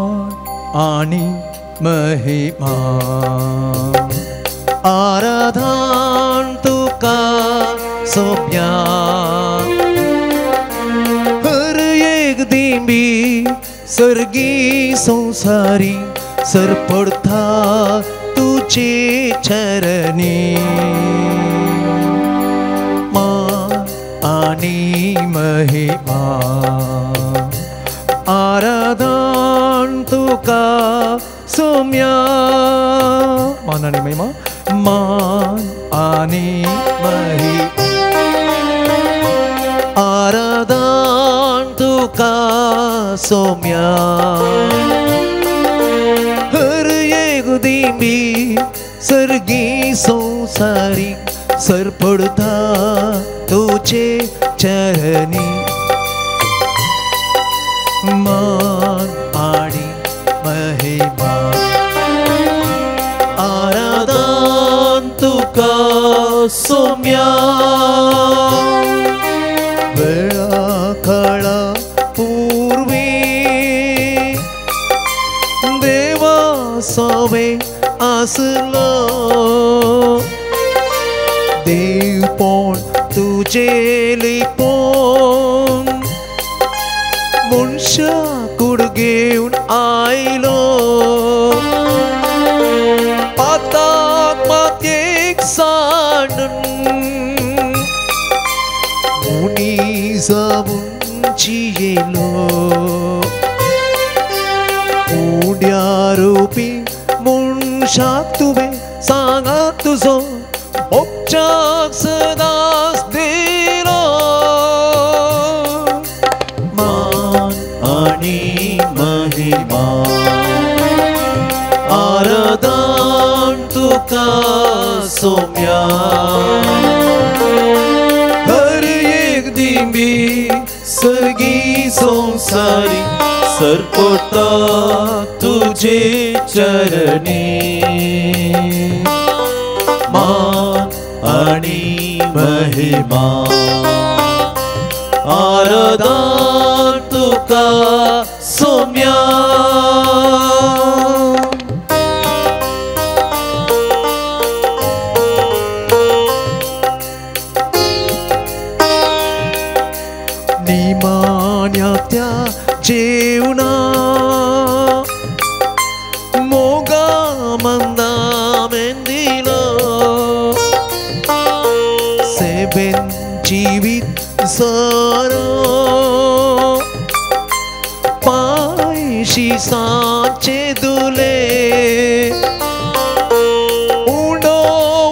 मान आणि महिमा आराधन तुका सोम्या हर एक दिंबी सर्गी संसारी सरपडता तुझे चरणी मान आणि महिमा आराधन तुका सोम्या मान आणि महिमा मान आणि महिमा आराधन तुका सोम्या हर एक दिंबी सर्गी संसारी सरपडता तुझे चरणी मान आणि महिमा आराधन तुका सोम्या वेळा काळा पूर्वी देवा सवे आसलो देवपण तुझे लिपोन मनशा कूड घेवन आयलो पाताक मातयेक सांडून मुनी जावन जियेलो उड्या रुपी मनशाक तुवें सांगात तुजो मोगच्याक सदांच दिलो मान आणि महिमा आराधन तुका सोम्या हर एक दिंबी सर्गी संसारी सरपडता तुझे चरणी मान आणि महिमा आराधन तुका सोम्या निमाण्या त्या जेवणा मोगा मंदा मेंदिलो सेवेन जीवित सारो पायशी सांचे दुले उंडो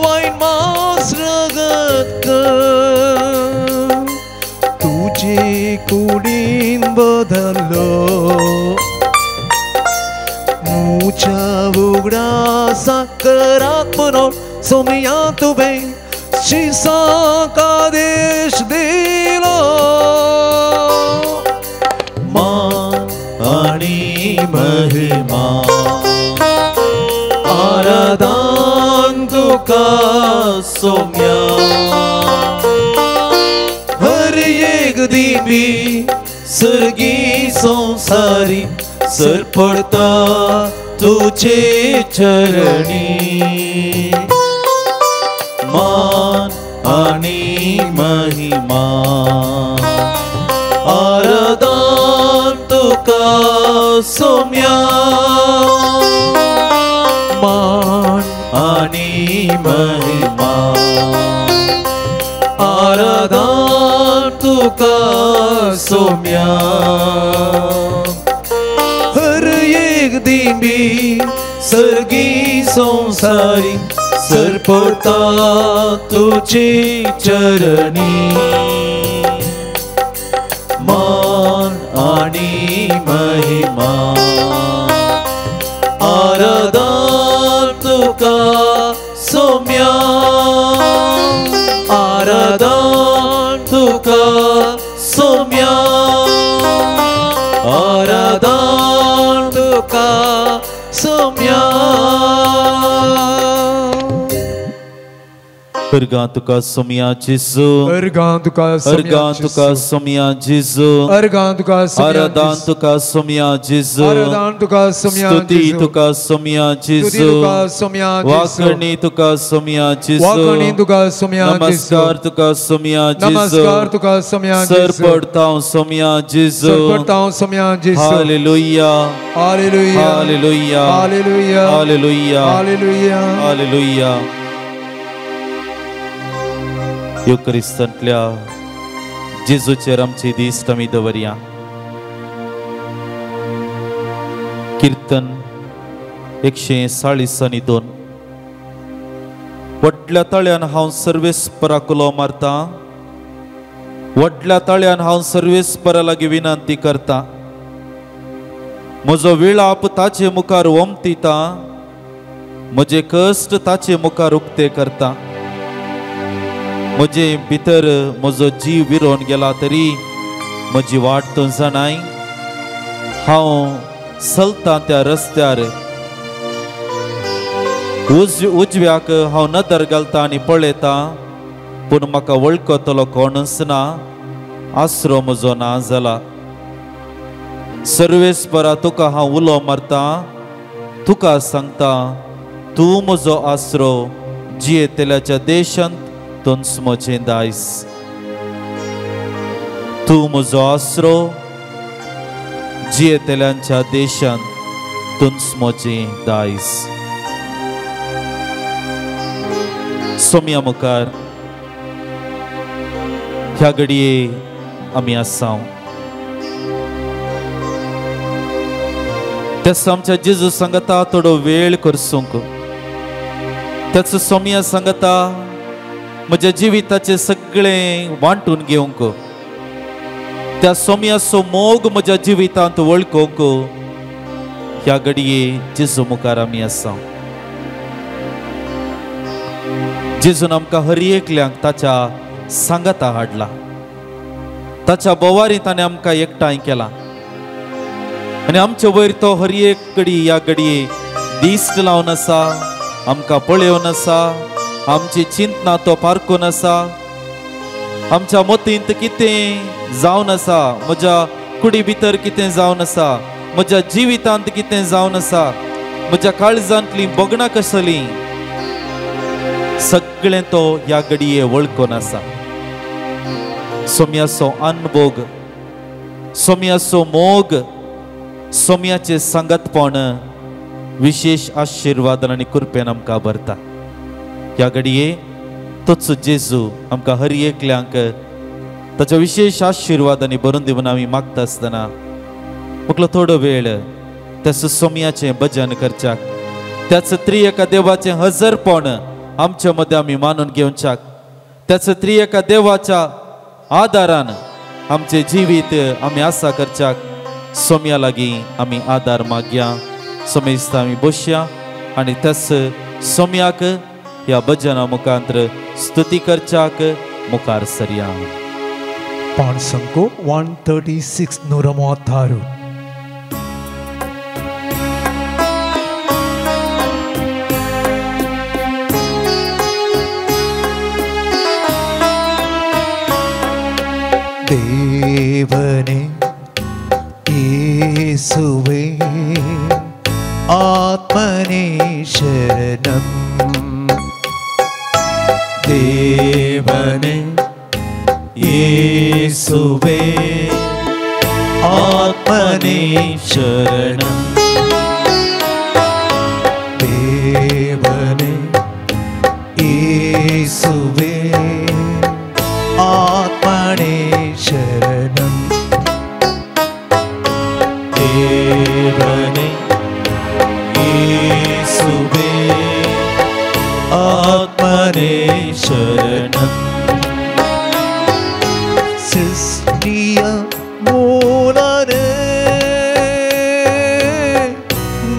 वायन मास रगत कर तुझे कुडीन बदललो मुच्या उगडा साकरात म्हणून सोम्या तुवें शिसाक आदेश दिलो मान आणि महिमा आराधन तुका सोम्या हर एक दिंबी सर्गी संसारी सरपडता तुझे चरणी मान आणि महिमा आराधन तुका सोम्या मान आणि महिमा आराधन तुका सोम्या हर एक दिंबी सर्गी संसारी सरपडता तुझे चरणी मान आणि महिमा आराधन तुका सोम्या आराधन तुका सोम्या आराधन तुका सोम्या. अर्गां तुका सोमया जेजू, अर्गां तुका, अर्गां तुका सोमया जेजू, अर्गां तुका, आराधन तुका सोमया जेजू, आराधन तुका सोमया, स्तुती तुका सोमया जेजू, वाकणी तुका सोमया जेजू, वाकणी तुका सोमया, नमस्कार तुका सोमया जेजू, नमस्कार तुका सोमया, सर पडता सोमया जेजू, सर पडता सोमया जेजू। Hallelujah, hallelujah, hallelujah, hallelujah, hallelujah, hallelujah, hallelujah. युक्रिस्तांतल्या जेजूचेर आमची दिश्ट आमी दवरया। कीर्तन 142। व्हडल्या ताळ्यान हांव सर्वेस्पराक उलो मारता, व्हडल्या ताळ्यान हांव सर्वेस्परा लागीं विनंती करता, म्हजो विळाप ताचे मुखार ओमतिता, म्हजे कश्ट ताचे मुखार उक्ते करता। म्हजे भितर म्हजो जीव विरोवन गेला तरी म्हजी वाट तूं जाणाय, हांव चलतां त्या रस्त्यार उजव्याक हांव नदर घालता आनी पळयता, पूण म्हाका वळखतलो कोणूच ना, आसरो म्हजो ना जाला। सर्वेस्परा तुका हांव उलो मारता, तुका सांगता तूं म्हजो आसरो, जियेतल्याच्या देशांत तूंच म्हजें दायज, तूं म्हजो आसरो, जियेतल्यांच्या देशांत तूंच म्हजें दायज। सोम्या मुखार ह्या घडये आमी आसा, त्याच आमच्या जेजू सांगता थोडो वेळ करसूंक, त्याच सोम्या सांगता म्हज्या जिविताचे सगळें वांटून घेवंक, त्या सोम्याचो मोग म्हज्या जिवितांत वळखूंक ह्या घडये जेजू मुखार आमी आसा। जेजून आमकां हर एकल्यांक ताच्या सांगाता हाडला, ताच्या बोवारी ताणें आमकां एकठांय केला आनी आमचे वयर तो हर एक घडी ह्या घडये दिश्ट लावन आसा, आमकां पळोवन आसा, आमची चिंतना तो पारखून आसा, आमच्या मतींत कितें जावन आसा, म्हज्या कुडी भितर कितें जावन आसा, म्हज्या जिवितांत कितें जावन आसा, म्हज्या काळजांतलीं भोगणां कसलीं, सगळें तो ह्या घडये वळखून आसा। सोम्याचो अनभोग, सोम्याचो मोग, सोम्याचें सांगतपण विशेश आशिर्वादान आनी कृपेन आमकां भरता। ह्या घडये तोच जेजू आमकां हर एकल्यांक ताच्या विशेश आशिर्वादांनी भरून दिवन आमी मागता आसतना मुखलो थोडो वेळ त्याच सोम्याचें भजन करच्याक, त्याच त्रिएका देवाचें हजरपण आमच्या मदें आमी मानून घेवच्याक, त्याच त्रिएका देवाच्या आदारान आमचें जिवीत आमी आसा करच्याक सोम्या लागीं आमी आदार मागया। सोमेस्त आमी बसया आनी त्याच सोम्याक ह्या भजना मुखांतर स्तुती करच्याक मुखार सरया। पाणसंको 136 136. தேவனே இயேசுவே ஆத்மனே சரணம். தேவனே இயேசுவே ஆத்மனே சரணம். தேவனே இயேசுவே ஆத்மனே சரணம். தேவனே இயேசுவே ஆத்மனே சரணம். சிருஷ்டிய மூலனே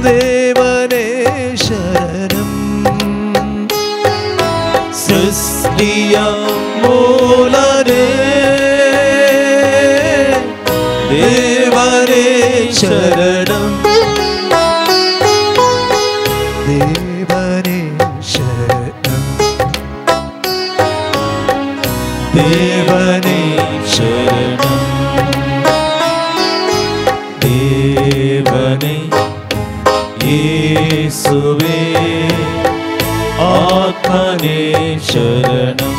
தேவனே சரணம். சிருஷ்டிய மூலனே தேவனே சரணம். தேவனே சரணம். యేసువే ఆత్మనే శరణం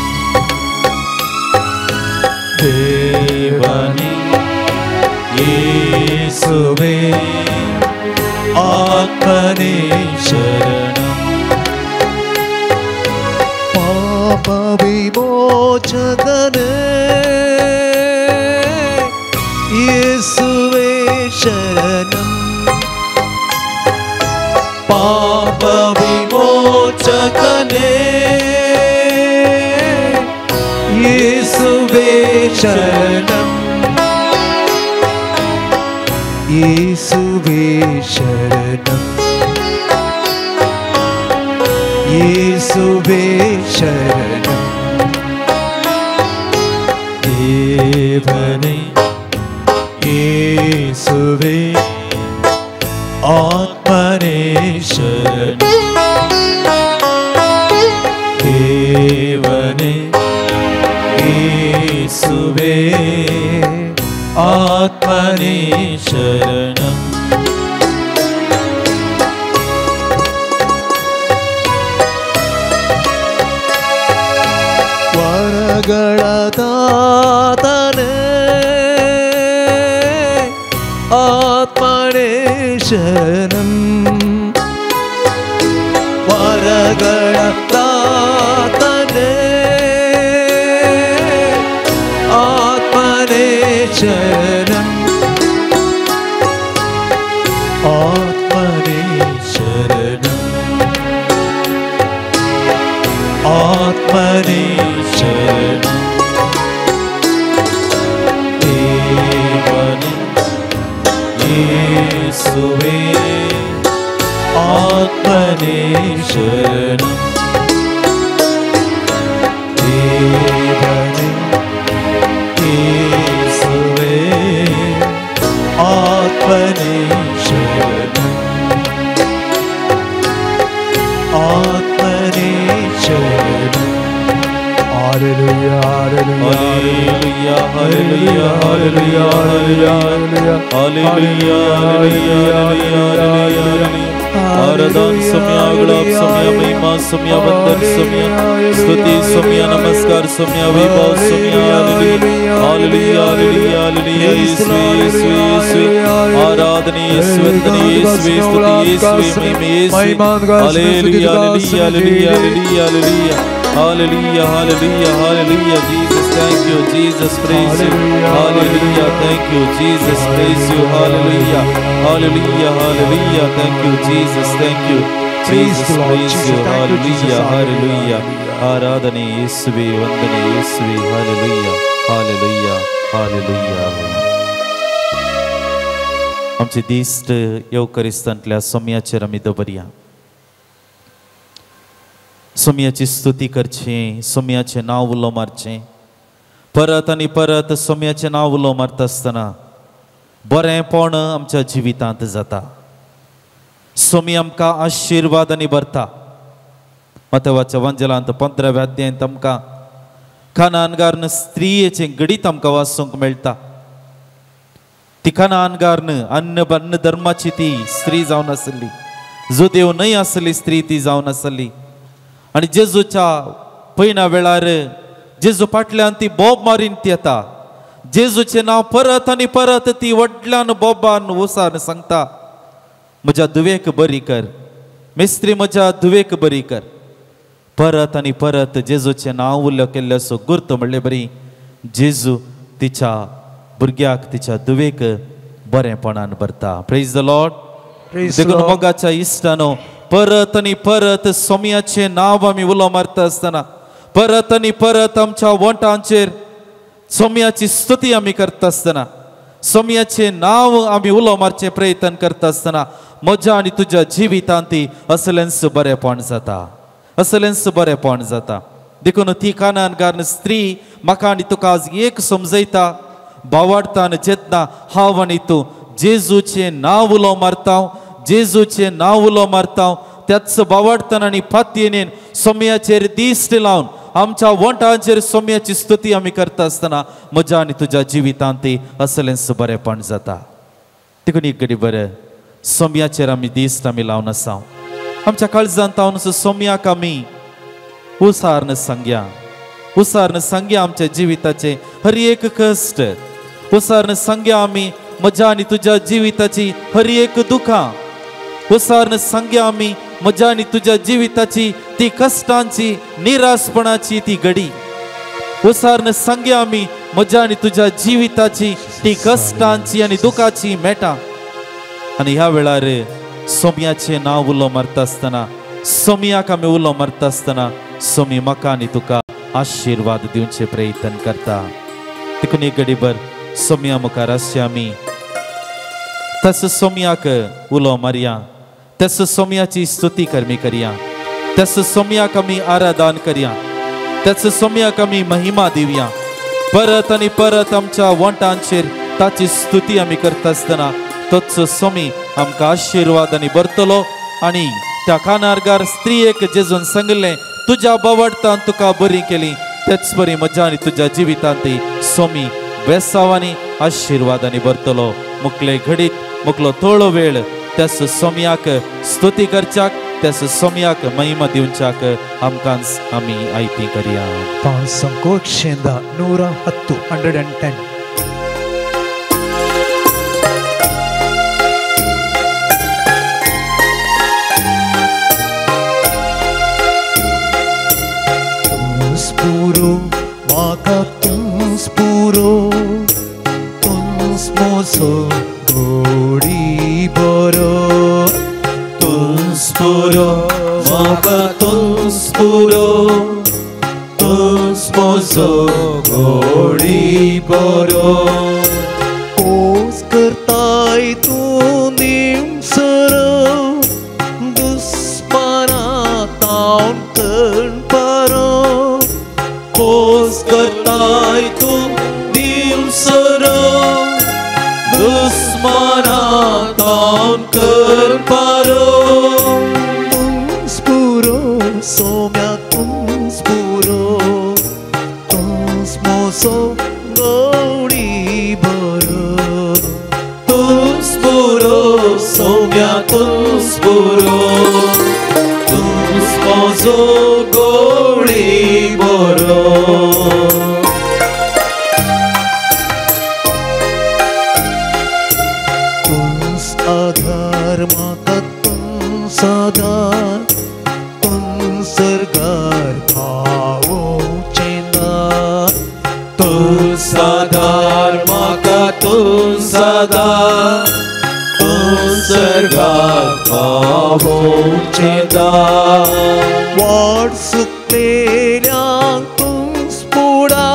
దేవని యేసువే ఆత్మనే శరణం పాప విమోచకనే యేసువే శరణం పాప విమోచకనే యేసువే శరణం యేసువే శరణం యేసువే శరణం దేవనే యేసువే ఆత్మనే శరణం దేవనే యేసువే ఆత్మనే శరణం ವರಗಳ ತಾತನೇ ಆತ್ಮನೇ ಶರಣಂ ವರಗಳ ತಾತನೇ ಆತ್ಮನೇ ಶರಣಂ ಆತ್ಮನೇ ಶರಣಂ ಆತ್ಮನೇ ಶರಣಂ ದೇವನೇ యేసువే ఆత్మనే శరణం దేవనే యేసువే ఆత్మనే శరణం ఆత్మనే శరణం. Hallelujah, hallelujah, hallelujah, hallelujah, hallelujah, hallelujah, hallelujah, hallelujah. आराधन सम्या, गुलाब सम्या, महिमा सम्या, वंदन सम्या, स्तुति सम्या, नमस्कार सम्या, वैभव सम्या. Hallelujah, hallelujah, hallelujah, hallelujah. यीशुवे, यीशुवे, यीशुवे. आराधना यीशुवे, वंदन यीशुवे, स्तुति यीशुवे, महिमा यीशुवे. Hallelujah, hallelujah, hallelujah, hallelujah, hallelujah, hallelujah, hallelujah. Jesus, thank you, Jesus, praise you. Hallelujah, thank you, Jesus, praise you. Hallelujah, hallelujah, hallelujah. Thank you, Jesus, thank you, Jesus, praise you. Hallelujah, hallelujah. ಆರಾಧನೆ ಯೇಸುವೆ, ವಂದನೆ ಯೇಸುವೆ. Hallelujah, hallelujah, hallelujah. आमचे दिश्ट येवकरिस्तांतल्या सोम्याचेर आमी दवरया. सोम्याची स्तुती करची, सोम्याचें नांव उलो मारचें. परत आनी परत सोम्याचें नांव उलो मारता आसतना बरेंपण आमच्या जिवितांत जाता. सोमी आमकां आशिर्वादांनी भरता. मातवाच्या वंजलांत 15व्या अध्यायांत आमकां खानानगारन स्त्रियेचें घडीत आमकां वाचूंक मेळटा. ती खानानगारन अन्न अन्न धर्माची ती स्त्री जावन आसली, जुदेव न्हय आसली स्त्री ती जावन आसली. आनी जेजूच्या पयना वेळार जेजू फाटल्यान ती बोब मारीन ती येता. जेजूचें नांव परत आनी परत ती व्हडल्यान बोबान ओसान सांगता, म्हज्या धुवेक बरी कर, मिस्त्री म्हज्या धुवेक बरी कर. परत आनी परत जेजूचें नांव उल्लेख केल्लें असो गुर्त म्हणले बरी जेजू तिच्या भुरग्याक, तिच्या धुवेक बरेंपणान भरता. Praise the Lord. देखून मोगाच्या इश्टानो, परत आनी परत सोम्याचें नांव आमी उलो मारता आसतना, परत आनी परत आमच्या वोंटांचेर सोम्याची स्तुती आमी करता आसतना, सोम्याचें नांव आमी उलो मारचें प्रयत्न करता आसतना म्हज्या आनी तुज्या जिवितांत ती असलेंच बरेंपण जाता, असलेंच बरेंपण जाता. देखून ती कानानगारन स्त्री म्हाका आनी तुका आज एक समजयता, भावार्थान जेन्ना हांव आनी तूं जेजूचें नांव उलो मारता, जेजूचें नांव उलो मारता, त्याच भावार्थान आनी फातयेन सोम्याचेर दिश्ट लावन आमच्या वोंटांचेर सोम्याची स्तुती आमी करता आसतना म्हज्या आनी तुज्या जिवितांत ती असलेंच बरेंपण जाता. देखून एक घडी बरें सोम्याचेर आमी दिश्ट आमी लावन आसा. आमच्या काळजांत तावन सोम्याक आमी उसार्न सांगया, उसार्न सांगया आमच्या जिविताचे हर एक कश्ट, उसार्न सांगया आमी म्हज्या आनी तुज्या जिविताची हर एक दुखां, उसार्न सांगया आमी म्हज्या आनी तुज्या जिविताची ती कश्टांची निराशपणाची ती घडी, उसार्न सांगया आमी म्हज्या आनी तुज्या जिविताची ती कश्टांची आनी दुखाची मेटां. आनी ह्या वेळार सोम्याचें नांव उलो मारता आसतना, सोम्याक आमी उलो मारता आसतना सोमी म्हाका आनी तुका आशिर्वाद दिवचे प्रयत्न करता. देखून एक घडीभर सोम्या मुखार आसचे आमी तस सोम्याक उलो मारया, तस सोम्याची स्तुती कर्मी करया, तस सोम्याक आमी आराधन करया, तस सोम्याक आमी महिमा दिवया. परत आनी परत आमच्या वोंटांचेर ताची स्तुती आमी करता आसतना तोच सोमी आमकां आशिर्वाद आनी भरतलो. आनी त्या कानारगार स्त्रियेक जेजून सांगलें तुज्या बावडतान तुका बरी केली, तेच परी म्हज्या आनी तुज्या जिवितांत सोमी बेसावांनी आशिर्वादांनी भरतलो. मुकले घडीत मुकलो थोडो वेळ त्यास सोम्याक स्तुती करच्याक, त्यास सोम्याक महिमा दिवच्याक आमकां आमी आयती करया. ಸಂಕೋಕ್ಷೆಯಿಂದ 110 110. Puro, म्हाका तूंच पुरो, तूंच म्हजो गोडी बरो, तूंच पुरो, म्हाका तूंच पुरो, तूंच म्हजो गोडी बरो. कोस करताय तूं निमसरो, दुस्माना तावन कण परो, कोस करताय तूं दिवसरो, दुस्माना तावन कर पारो. तूंच पुरो सोम्या तूंच पुरो, तूंच म्हजो गोडी बरो, तूंच पुरो सोम्या तूंच पुरो, तूंच म्हजो गोडी बरो. तूंच आधार म्हाका तूंच आधार, तूंच सरगार पावोवचें ना, तूंच आधार म्हाका तूंच आधार, तूंच सरगार पावोवचें ना. वाट सुकलेल्यांक तूंच पुडा,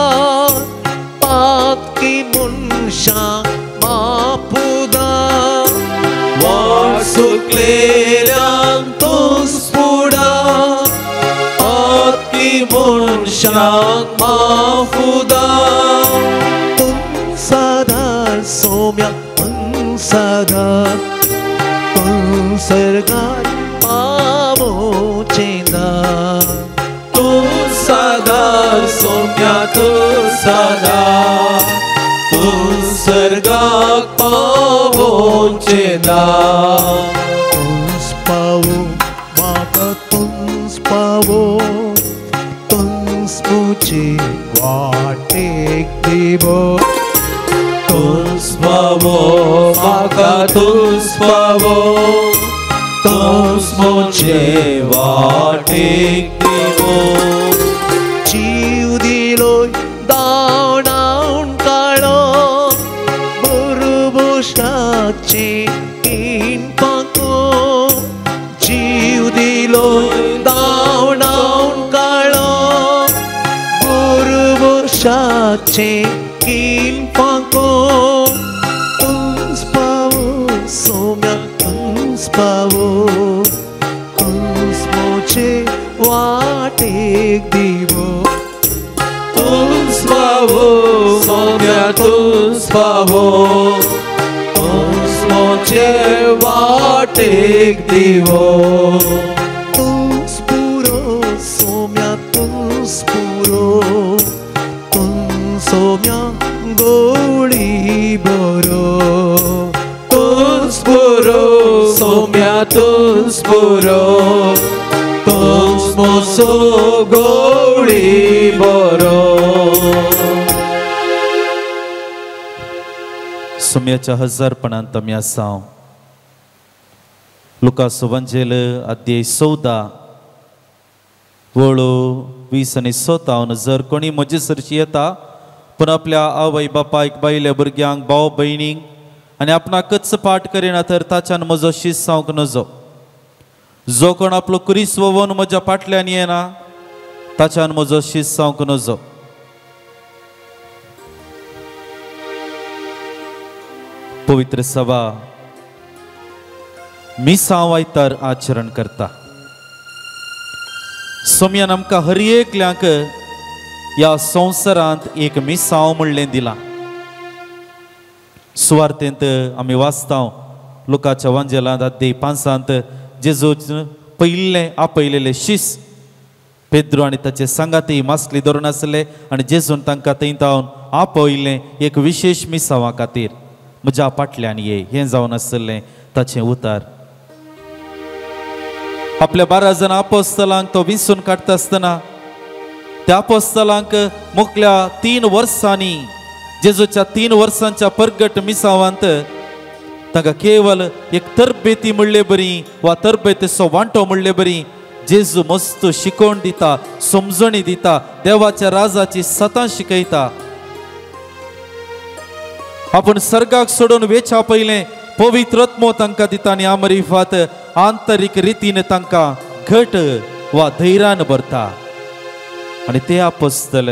पातकी मनशांक मापुदा, वाट सुकलेल्यांक तूंच पुडा, पातकी मनशांक माफुदा. तूंच आधार सोम्या तूंच आधार, तूंच सरगार पावोवचें ना, तूंच आधार सोम्या तूंच आधार, तूंच सर्गाक पावोवचें ना. तूंच पावो म्हाका तूंच पावो, तूंच म्हजे वाटेक दिवो, तूंच पावो म्हाका तूंच पावो, तूंच म्हजे वाटेक दिवो. जीव दिलोय दावणावन काडो, बुरबुशाचे किनपाको, जीव दिलोय दावणावन काडो, बुरबुशाचे किनपाको. तूंच पावो सोम्या तूंच पावो, तूंच म्हजे वाटेक दिवो, तूंच पावो सोम्या तूंच पावो, तूंच म्हजे वाटेक दिवो. तूंच पुरो सोम्या तूंच पुरो, तूंच सोम्या गोडी बरो, तूंच पुरो सोम्या तूंच पुरो तूंच म्हजो गवळी बरो. सोम्याच्या हजारपणांत आमी आसा. लुकास वंजेल अध्याय 14 वळू 20 आनी 57. जर कोणी म्हजे सरशी येता पूण आपल्या आवय बापायक बायल्या भुरग्यांक भाव भयणींक आनी आपणाकच पाठ करिना तर ताच्यान म्हजो शीस जावंक नजो. जो कोण आपलो कुरीस वोवन म्हज्या फाटल्यान येना ताच्यान म्हजो शीस जावंक नजो. पवित्र सभा मिसांव आयतार आचरण करता. सोम्यान आमकां हर एकल्यांक ह्या संवसारांत एक मिसांव म्हणलें दिलां. सुवार्तेंत आमी वाचता लुकाच्या वांजेलांत अध्याय 5 जेजू पयिल्लें आपयलेले शीस पेद्रो आनी ताचे सांगाती मासली धरून आसले आनी जेजून तांकां थंय तावन आपयिल्लें एक विशेश मिसांवा खातीर म्हज्या फाटल्यान ये हें जावन आसलें ताचें उतार. आपल्या 12 जाण आपोस्तलांक तो विसून काडटा आसतना त्या आपोस्तलांक मुखल्या 3 वर्सांनी जेजूच्या 3 वर्सांच्या परगट मिसावांत तांकां केवल एक तरबेती म्हणले बरी वा तरबेतीचो वांटो म्हणले बरी जेजू मस्त शिकोवन दिता, समजणी दिता, देवाच्या राजाची सतां शिकयता. आपूण सर्गाक सोडून वेच्या पयलें पवित्र आत्मो तांकां दिता आनी आमरिफात आंतरीक रितीन तांकां घट वा धैर्यान भरता आनी ते आपोस्तल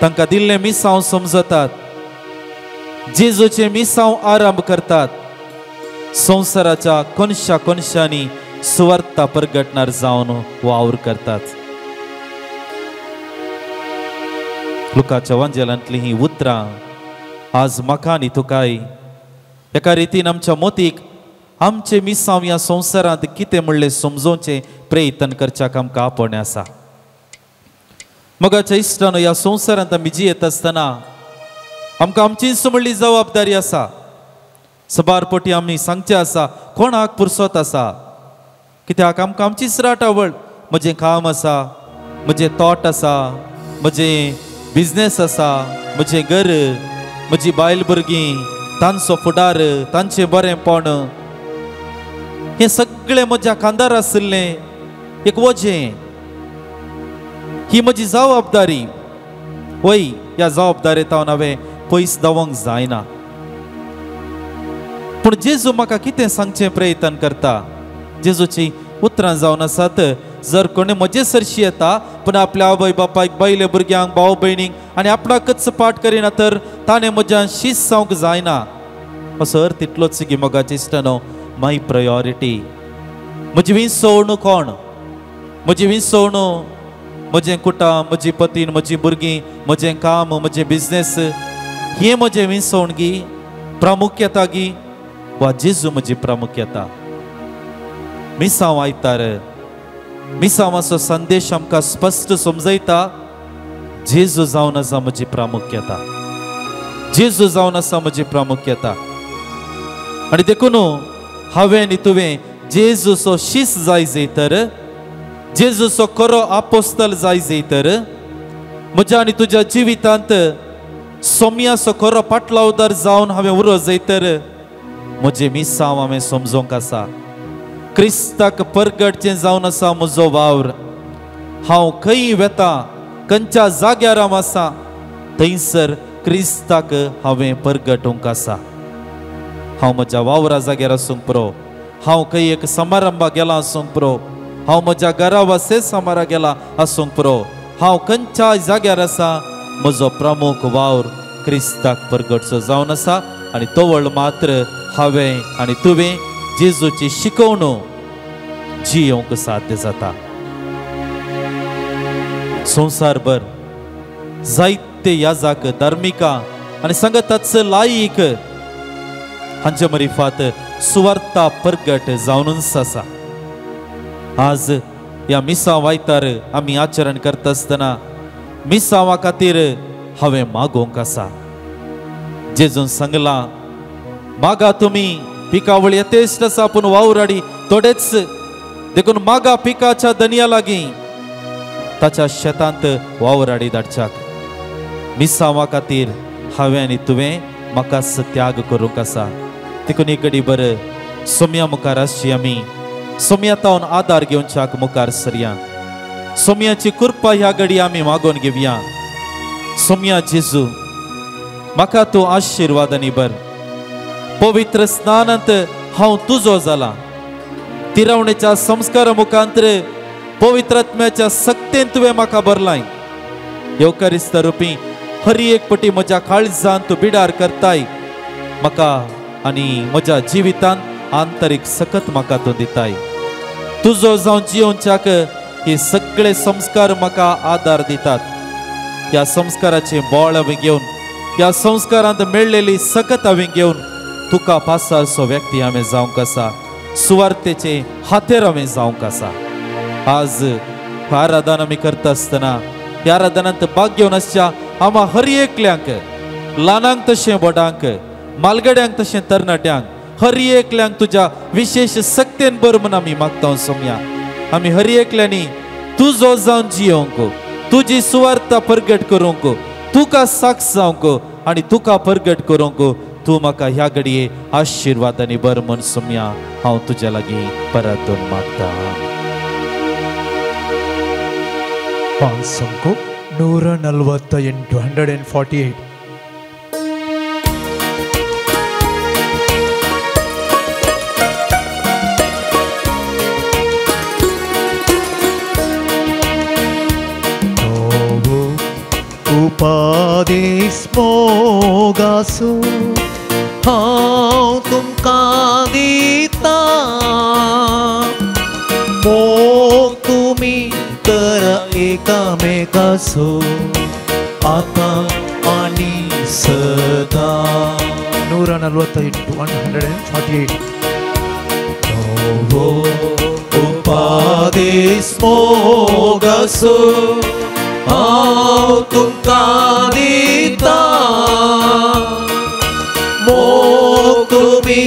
तांकां दिल्लें मिसांव समजतात, जेजूचें मिसांव आरंभ करतात. संवसाराच्या कोनशा कोनशांनी सुवार्ता परगटणार जावन वावर करतात. लुकाच्या वांजेलांतलीं हीं उतरां आज म्हाका आनी तुकाय एका रितीन आमच्या मोतीक आमचें मिसांव ह्या संवसारांत कितें म्हणलें समजोवचें प्रयत्न करच्याक आमकां आपोवणें आसा. मोगाच्या इश्टानो, ह्या संवसारांत आमी जियेत आसतना आमकां आमचीच म्हणली जबाबदारी आसा. सबार पटी आमी सांगचें आसा कोणाक पुरसत आसा, कित्याक आमकां आमचीच राटावळ. म्हजें काम आसा, म्हजें तोट आसा, म्हजें बिजनेस आसा, म्हजें घर, म्हजी बायल भुरगीं, तांचो फुडार, तांचें बरेंपण, हें सगळें म्हज्या खांदार आशिल्लें एक वजें. ही म्हजी जबाबदारी. वय ह्या जबाबदारेंत हांवें पयस धांवंक जायना. पूण जेजू म्हाका कितें सांगचें प्रयत्न करता. जेजूची उतरां जावन आसात, जर कोणी म्हजे सरशी येता पूण आपल्या आवय बापायक बायले भुरग्यांक भाव भयणींक आनी आपणाकच पाठ करिना तर ताणें म्हज्यान शीस जावंक जायना. असो अर्थ तितलोच की मोगाचे इश्टानो, माय प्रायोरिटी म्हजी विसवणू कोण, म्हजी विसवणू म्हजें कुटाम, म्हजी पतीन, म्हजी भुरगीं, म्हजें काम, म्हजें बिजनेस, हें म्हजें विसवण गी प्रामुख्यता गी वा जेजू म्हजी प्रामुख्यता. मिसांव आयतार मिसांवाचो संदेश आमकां स्पश्ट समजयता, जेजू जावन आसा म्हजी प्रामुख्यता, जेजू जावन आसा म्हजी प्रामुख्यता. आनी देखून हांवें आनी तुवें जेजूचो शीस जाय जाय तर, जेजूचो खरो आपोस्तल जाय जाय तर, म्हज्या आनी तुज्या जिवितांत सोम्याचो खरो पाटलावदार जावन हांवें उरो जाय तर म्हजें मिसांव हांवें समजोंक आसा. क्रिस्ताक परगटचें जावन आसा म्हजो वावर. हांव खंय वेता, खंयच्या जाग्यार हांव आसा थंयसर क्रिस्ताक हांवें परगटूंक आसा. हांव म्हज्या वावरा जाग्यार आसूंक पुरो, हांव खंय एक समारंभाक गेला आसूंक पुरो, हांव म्हज्या घरा वासे समारा गेला आसूंक पुरो, हांव खंयच्या जाग्यार आसा म्हजो प्रमुख वावर क्रिस्ताक परगटचो जावन आसा. आनी तवळ मात्र हांवें आनी तुवें जेजूची शिकवणू जियोंक साध्य जाता. संवसारभर जायते याजाक, धार्मिकां आनी सांगताच लायक हांचे मरिफात सुवार्ता परगट जावनूच आसा. आज ह्या मिसांव आयतार आमी आचरण करता आसतना मिसांवा खातीर हांवें मागोवंक आसा. जेजून सांगलां, मागा तुमी पिकावळ यथेश्ट आसा पूण वावराडी थोडेच, देखून मागा पिकाच्या धनया लागीं ताच्या शेतांत वावराडी धाडच्याक। मिसांवा खातीर हांवें आनी तुवें म्हाका त्याग करूंक आसा। देखून एक घडी बरें सोम्या मुखार आसची आमी सोम्या तावन आदार घेवच्याक मुखार सरया। सोम्याची कृपा ह्या घडी आमी मागोवन घेवया। सोम्या जेजू म्हाका तूं आशिर्वादांनी बर। पवित्र स्नानांत हांव तुजो जाला। तिरवणेच्या संस्कारा मुखांतर पवित्र आत्म्याच्या सक्तेन तुवें म्हाका भरलाय। येवकारिस्त रुपी हर एक पटी म्हज्या काळजान तूं बिडार करताय। म्हाका आनी म्हज्या जिवितांत आंतरीक सकत म्हाका तूं दिताय। तुजो जावन जियोवच्याक हे सगळे संस्कार म्हाका आदार दितात। ह्या संस्काराचें बळ हांवें घेवन, ह्या संस्कारांत मेळ्ळेली सकत हांवें घेवन तुका पासासो व्यक्ती हांवें जावंक आसा। सुवार्थेचे हातेर हांवें जावंक आसा। आज आराधना आमी करता आसतना ह्या आराधनांत भाग घेवन आसच्या आमा हर एकल्यांक, ल्हानांक तशें व्हडांक, मालगड्यांक तशें तरणाट्यांक, हर एकल्यांक तुज्या विशेश सक्तेन बर म्हूण आमी मागता सोम्या। आमी हर एकल्यांनी तुजो जावन जियोवंक, तुजी सुवार्ता परगट करूंक, तुका साक्ष जावंक आनी तुका परगट करूंक तूं म्हाका ह्या घडये आशिर्वादांनी बर म्हूण सोम्या हांव तुज्या लागीं परतून मागता। 5 148 148. उपादेश मोगासो हांव तुमकां दिता, मोग तुमी तर एकामेकासो आतां आनी सदां। 148 148. नवो उपादेश मोगासो हांव तुमकां दिता, मोग तुमी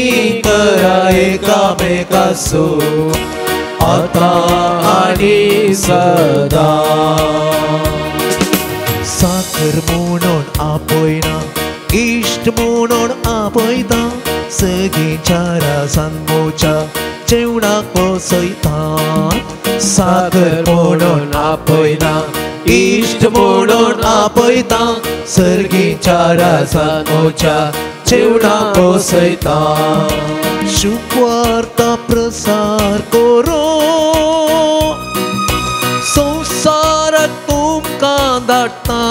करा एकामेकासो आतां आनी सदां। साखर म्हणून आपयना, इश्ट म्हणून आपयता, सगळींच्या रासांगोच्या जेवणाक बसयता। साखर म्हणून आपयना, इश्ट म्हणून आपयता, सर्गीच्या रासांगोच्या जेवणाक बसयता। शुभवार्ता प्रसार करो संवसाराक तुमकां धाडटा,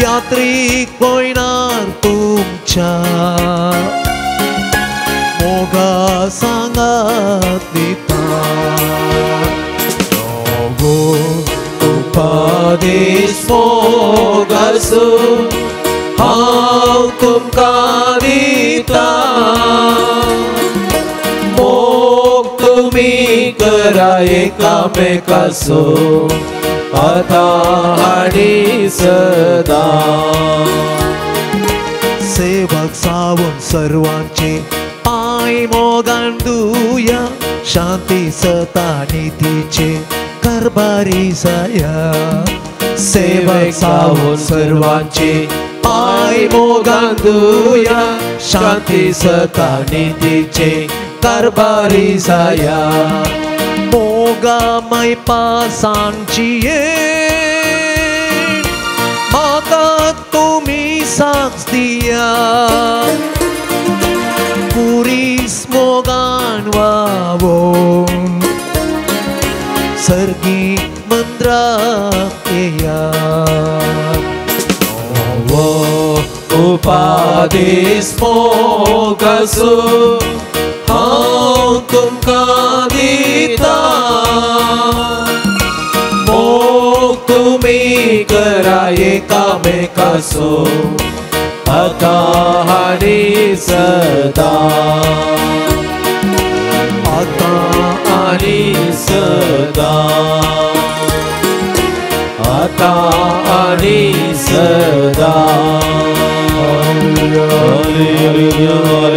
यात्रीक पयणार तुमच्या मोगा सांगात दिता। नवो उपादेश मोगासो हांव तुमकां दिता, मोग तुमी करा एकामेकासो आतां आनी सदां। सेवक सावन सर्वांचे पांय मोगान दुया, शांती सता नितीचे कारभारी जाया। सेवक सावन सर्वांचे पांय मोगान दुया, शांती सता नितीचे कारभारी जाया। मोगा माय पासांची म्हाका तुमी साक्ष दिया, पुरीस मोगान वावोवन सर्गी मंद्राक येया। नवो उपादेश मोगासो हांव तुमकां दिता, मोग तुमी करा एकामेकासो आतां आनी सदां। आतां आनी सदां, आतां आनी सदां। Hallelujah,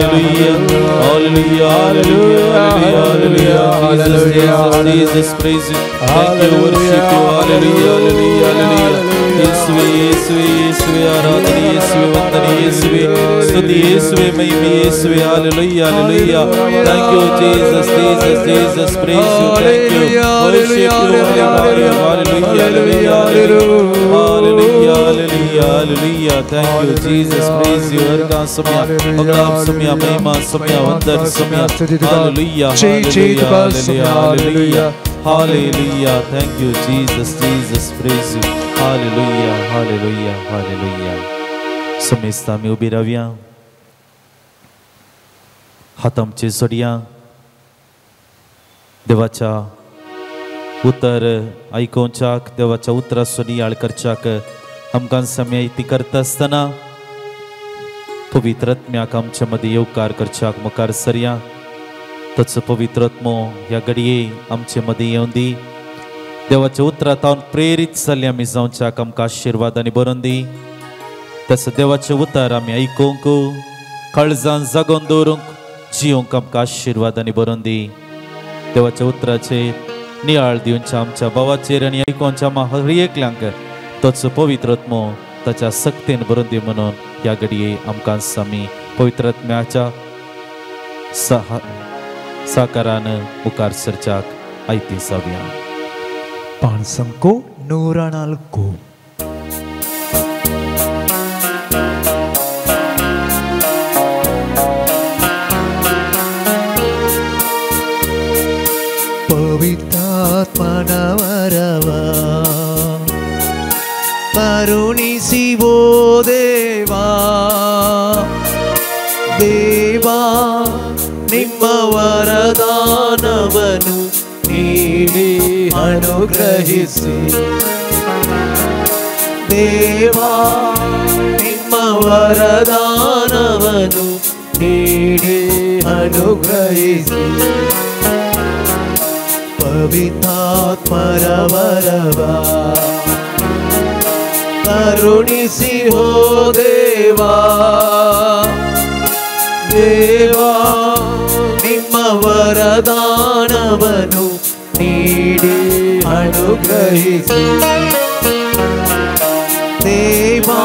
Hallelujah, hallelujah, hallelujah. Jesus, Jesus, Jesus, praise you. Thank you, worship you. Hallelujah, hallelujah, hallelujah. ಯೇಸುವೆ ಯೇಸುವೆ ಯೇಸುವೆ ಆರಾಧನೆ ಯೇಸುವೆ ವಂದನೆ ಯೇಸುವೆ ಸ್ತುತಿ ಯೇಸುವೆ ಮಹಿಮೆ ಯೇಸುವೆ. Hallelujah, hallelujah. Thank you Jesus, Jesus, Jesus, praise you. Thank you, worship you. Hallelujah, hallelujah, hallelujah, hallelujah, hallelujah. Thank you Jesus, praise you. ಹರ್ಗಾ ಸಮಯ ಹೊಗಳಾಪ್ ಸಮಯ ಮಹಿಮಾ ಸಮಯ ವಂದನೆ ಸಮಯ. Hallelujah, hallelujah, hallelujah, hallelujah. Thank you Jesus, Jesus, praise you. Hallelujah, hallelujah, hallelujah. समेस्त आमी उबी रावया, हात आमचे जोडया, देवाच्या उतर आयकोवच्याक, देवाच्या उतराचो नियाळ करच्याक आमकां समय ती करता आसतना पवित्र आत्म्याक आमच्या मदीं येवकार करच्याक मुखार सरया. ताचो पवित्र आत्मो ह्या घडये आमचे मदीं येवन दी. देवाच्या उतरांत प्रेरीत जाल्ले आमी जावच्याक आमकां आशिर्वाद आनी बरोवन दी. तसो देवाचें उतर आमी आयकूंक, काळजान जागोवन दवरूंक, जियोंक आमकां आशिर्वाद आनी बरोवन दी. देवाच्या उतराचेर नियाळ दिवच्या आमच्या भावाचेर आनी आयकोवच्या हर एकल्यांक तोचो पवित्र आत्मो ताच्या सक्तेन बरोवन दी म्हणून ह्या घडये आमकां आमी पवित्र आत्म्याच्या साकारान मुखार सरच्याक आयती जावया. पाणसंको 104. ಪವಿತ್ರಾತ್ಮನವರವ ಕರುಣಿಸಿವೋ ದೇವಾ, ದೇವಾ ನಿಮ್ಮ ವರದಾನವನು ನೀಡಿ ಅನುಗ್ರಹಿಸಿ, ದೇವಾ ನಿಮ್ಮ ವರದಾನವನು ನೀಡಿ ಅನುಗ್ರಹಿಸಿ. ಪವಿತ್ರಾತ್ಮರ ವರವ ಕರುಣಿಸಿ ಹೋ ದೇವಾ, ದೇವಾ ನಿಮ್ಮ ವರದಾನವನು ನೀಡಿ ಅನುಗ್ರಹಿಸಿ, ದೇವಾ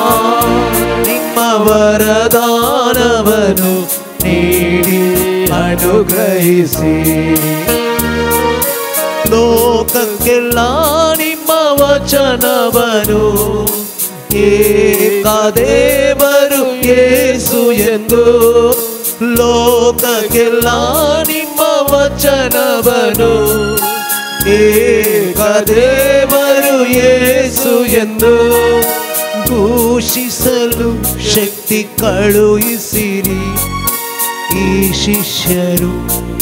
ನಿಮ್ಮ ವರದಾನವನು ನೀಡಿ ಅನುಗ್ರಹಿಸಿ. ಲೋಕಕ್ಕೆಲ್ಲ ನಿಮ್ಮ ವಚನವನು ಏಕದೇವರು ಯೇಸು ಎಂದು, ಲೋಕಕ್ಕೆಲ್ಲ ನಿಮ್ಮ ವಚನವನು ಏಕದೇವರು ಯೇಸು ಎಂದು ಘೋಷಿಸಲು ಶಕ್ತಿ ಕಳುಹಿಸಿರಿ. ಈ ಶಿಷ್ಯರು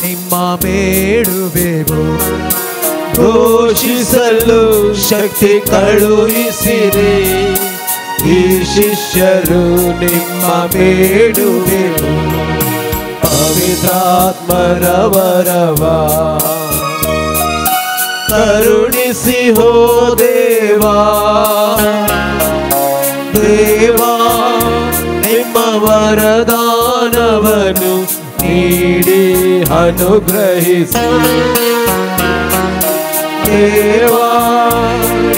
ನಿಮ್ಮ ಬೇಡುವೆವು, ಘೋಷಿಸಲು ಶಕ್ತಿ ಕಳುಹಿಸಿರಿ. ಈ ಶಿಷ್ಯರು ನಿಮ್ಮ ಬೇಡುವೆವು. ಪವಿತ್ರಾತ್ಮರ ವರವ ಕರುಣಿಸಿ ಹೋ ದೇವಾ, ದೇವಾ ನಿಮ್ಮ ವರದಾನವನು ನೀಡಿ ಅನುಗ್ರಹಿಸಿ, ದೇವಾ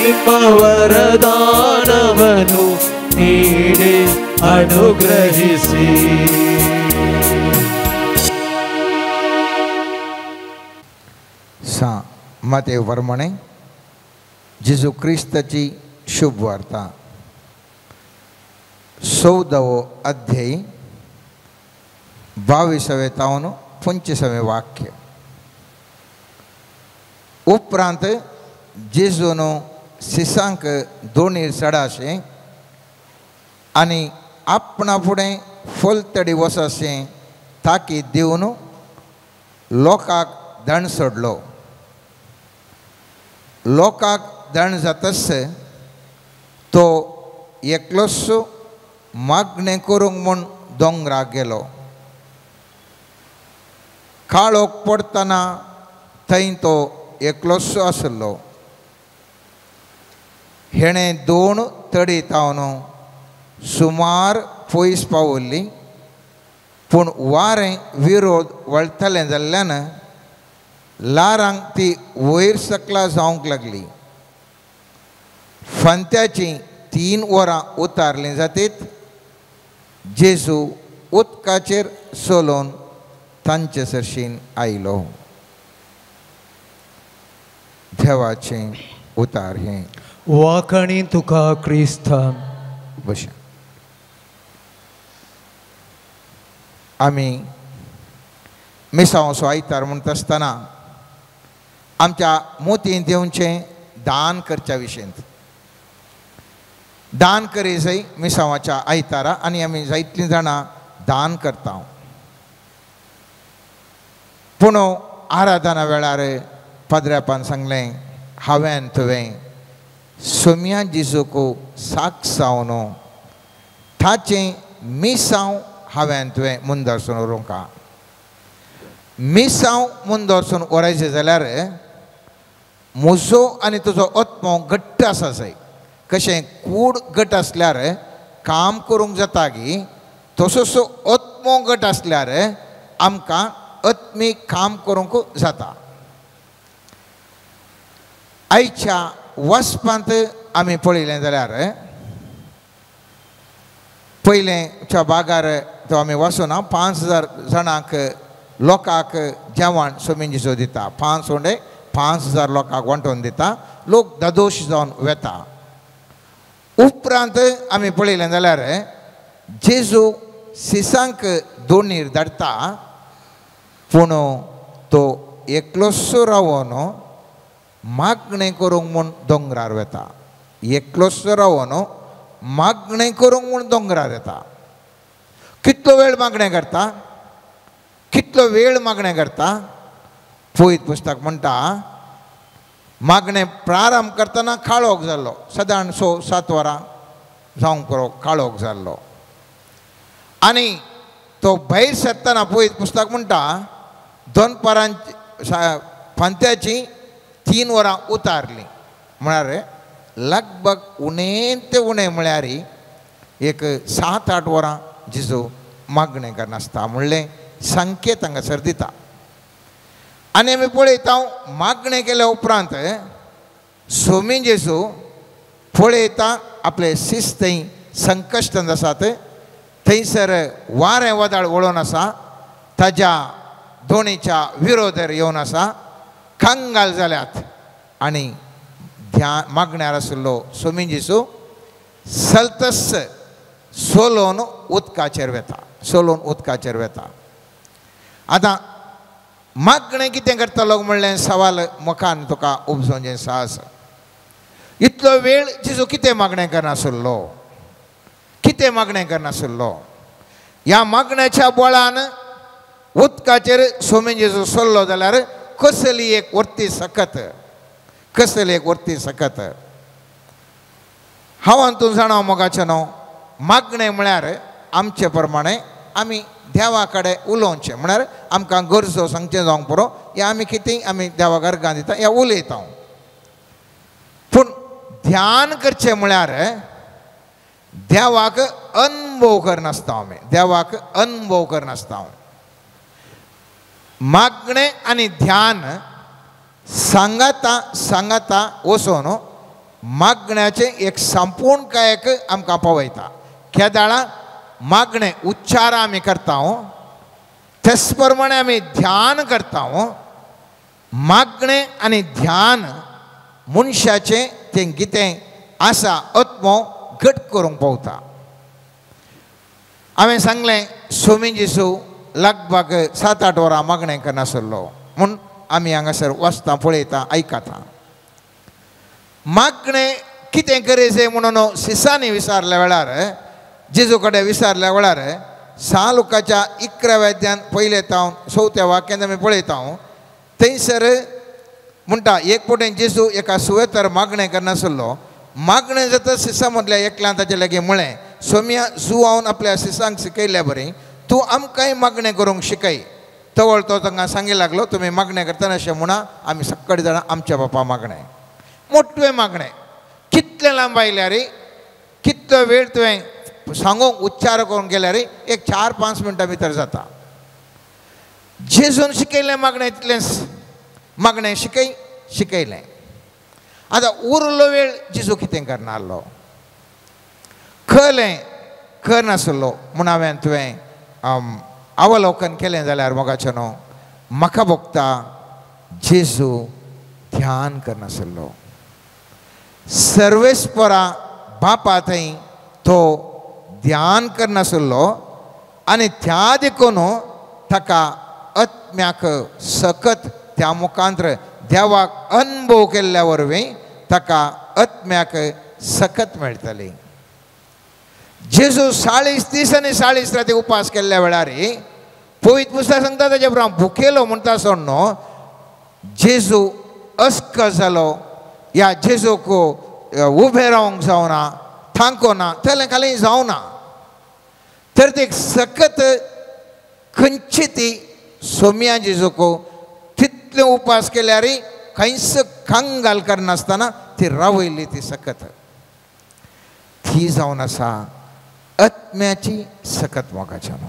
ನಿಮ್ಮ ವರದಾನವನು ನೀಡಿ ಅನುಗ್ರಹಿಸಿ. सा मातेव प्रमाणे जेजू क्रिस्ताची शुभ वार्ता 14वो अध्याय 22वें तावन 25वें वाक्य. उपरांत जेजून सिसांक दोणीर चडाशें आनी आपणा फुडें फलतडी वचशें ताकीद दिवन लोकांक दंड सोडलो. लोकांक दंड जातच तो एकलोच मागणें करूंक म्हूण दोंगराक गेलो. काळोख पडटना थंय तो एकलोच आसलो. हेणें दोन तडी तावन सुमार पयस पावल्ली पूण वारें विरोध वळटलें जाल्ल्यान ल्हारांक ती वयर सकला जावंक लागली. फांत्याचीं 3 वरां उतारलीं जातीत जेजू उदकाचेर चलोवन तांचे सरशीन आयलो. देवाचें उतार हें. वाखाणी तुका क्रिस्ता. बशें आमी मिसांवचो आयतार म्हणटा आसतना आमच्या मोतीन दिवचें दान करच्या विशयंत दान करी जाय मिसांवाच्या आयतारा आनी आमी जायतलीं जाणां दान करता. पूण आराधना वेळार पाद्र्यापान सांगलें हांवें तुवें सोम्या जेजूक साक्ष जावन ताचें मिसांव हांवें तुवें मुंदरसून व्हरूंका. मिसांव मुंदरसून व्हरायचें जाल्यार म्हजो आनी तुजो आत्मो घट्ट आसा जाय. कशें कूड घट आसल्यार काम करूंक जाता गी तसोच आत्मो घट आसल्यार आमकां आत्मीक काम करूंक जाता. आयच्या वचपांत आमी पळयलें जाल्यार पयलेंच्या बागार तो आमी वचूना 5000 जाणांक लोकांक जेवण सोमीन जेजू दिता. 5 उंडे 5000 लोकांक वांटून दिता. लोक दादोश जावन वेता. उपरांत आमी पळयलें जाल्यार जेजू सिसांक दोणीर धाडटा पूण तो एकलोसो रावन मागणें करूंक म्हूण दोंगरार वेता. एकलोसो रावन मागणें करूंक म्हूण दोंगरार येता. कितलो वेळ मागणें करता, कितलो वेळ मागणें करता. पवित्र पुस्तक म्हणटा मागणें प्रारंभ करतना काळोख जाल्लो. सदां 6-7 वरां जावंक पुरो काळोख जाल्लो. आनी तो भायर सरतना पवित्र पुस्तक म्हणटा दनपारां फांत्याची 3 वरां उतारलीं. म्हळ्यार लगभग उणें ते उणें म्हळ्यार एक 7-8 वरां जेजू मागणें करनासता म्हणलें संकेत हांगासर दिता. आनी आमी पळयता मागणें केल्या उपरांत सोमी जेजू पळयता आपले शिस्त थंय संकश्टांत आसात. थंयसर वारें वादळ वळोवन आसा, ताज्या दोणीच्या विरोधार येवन आसा, कंगाल जाल्यात. आनी ध्यान मागण्यार आशिल्लो सोमी जेजू सलतस सोलोवन उदकाचेर वेता. सोलोवन उदकाचेर वेता. आतां मागणें कितें करतलो म्हणलें सवाल मुखान तुका उपजोवचें साहस. इतलो वेळ जेजू कितें मागणें करनासलो, कितें मागणें करनासलो. ह्या मागण्याच्या बळान उदकाचेर सोमी जेजू सोल्लो जाल्यार कसली एक वर्ती सकत, कसली एक वर्ती सकत. हांव तूं जाणा मोगाचें न्हू मागणें म्हळ्यार आमचे प्रमाणे आमी देवा कडेन उलोवचें म्हळ्यार आमकां गरजो सांगचें जावंक पुरो या आमी कितें आमी देवा गर्गां दिता या उलयता. पूण ध्यान करचें म्हळ्यार देवाक अनुभव करनासता आमी, देवाक अनुभव करनासता. मागणें आनी ध्यान सांगाता सांगाता वचून मागण्याचें एक संपूर्ण कायक आमकां पावयता. केदाळा मागणें उच्चार आमी करता तेच प्रमाणे आमी ध्यान करता. मागणें आनी ध्यान मनशाचें तें कितें आसा आत्मो घट करूंक पावता. हांवें सांगलें सोमी जेजू लगभग 7-8 वरां मागणें करनासलो म्हूण आमी हांगासर वाचता पळयता आयकता. मागणें कितें करीजे म्हणून सिसांनी विचारल्या वेळार जेजू कडेन विचारल्या वेळार 6 लुकाच्या 11व्या अध्यायान पयले तावन 4थ्या वाक्यांत आमी पळयता. थंयसर म्हणटा एक पटेन जेजू एका सुवेतर मागणें करनासलो. मागणें जाता सिसां मदल्या एकल्यान ताचे लागीं म्हळें सोम्या जुवावन आपल्या सिसांक शिकयल्या बरी तूं आमकांय मागणें करूंक शिकय. तवळ तो तांकां सांगी लागलो तुमी मागणें करतना अशें म्हणा आमी सगळे जाणां आमच्या बापा मागणें मोटवें मागणें. कितलें लांब आयल्यार कितलो वेळ तुवें सांगूंक उच्चार करूंक गेल्यार एक 4-5 मिनटां भितर जाता. जेजून शिकयलें मागणें तितलेंच मागणें शिकयलें. आतां उरलो वेळ जेजू कितें करनासलो, खलें करनासलो म्हूण हांवें तुवें अवलोकन केलें जाल्यार मोगाचें न्हू म्हाका भोगता जेजू ध्यान करनासलो. सर्वेस्परा बापा थंय तो ध्यान करनासलो आनी त्या देखून ताका आत्म्याक सकत त्या मुखांतर देवाक अनुभव केल्ल्या वरवीं ताका आत्म्याक सकत मेळटली. जेजू 40 दीस आनी 40 राती उपास केल्ल्या वेळार पवित्र पुस्तक सांगता ताजे प्रमाण भुकेलो म्हणटा सोड न्हू जेजू अस्क जालो या जेजूक उबें रावंक जावना, थांको ना, तेलें खाली जावना. तर ते सकत खंयची ती सोम्या जेजूक तितले उपास केल्यार खंयच कंगाल करनासतना ती रावयली ती सकत ती जावन आसा आत्म्याची सकत. मोगाच्या न्हू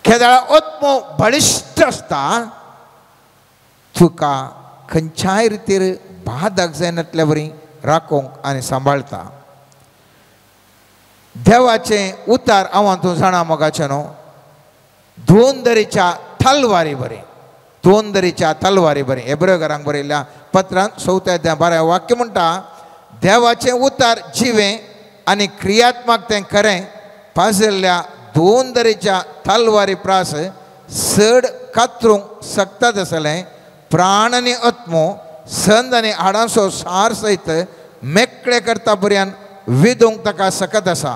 केदळा आत्मो बळिश्ट आसता तुका खंयच्याय रितीर बादक जायनातल्या वरी राखूंक आनी सांबाळता. देवाचें उतार हांव तूं जाणा मोगाचें न्हू दोन दरीच्या तलवारी बरी, दोन दरीच्या तलवारी बरी. हेब्रेवकारांक बरयल्ल्या पत्रांत 4 अध्याय 12 वाक्य म्हणटा देवाचें उतार जिवें आनी क्रियात्मक तें खरें पाजल्ल्या दोन दरीच्या तलवारी प्रास चड कातरूंक शकता तसलें प्राण आनी आत्मो संद आनी हाडांचो सार सयत मेकळे करता पर्यंत विदूंक ताका सकत आसा.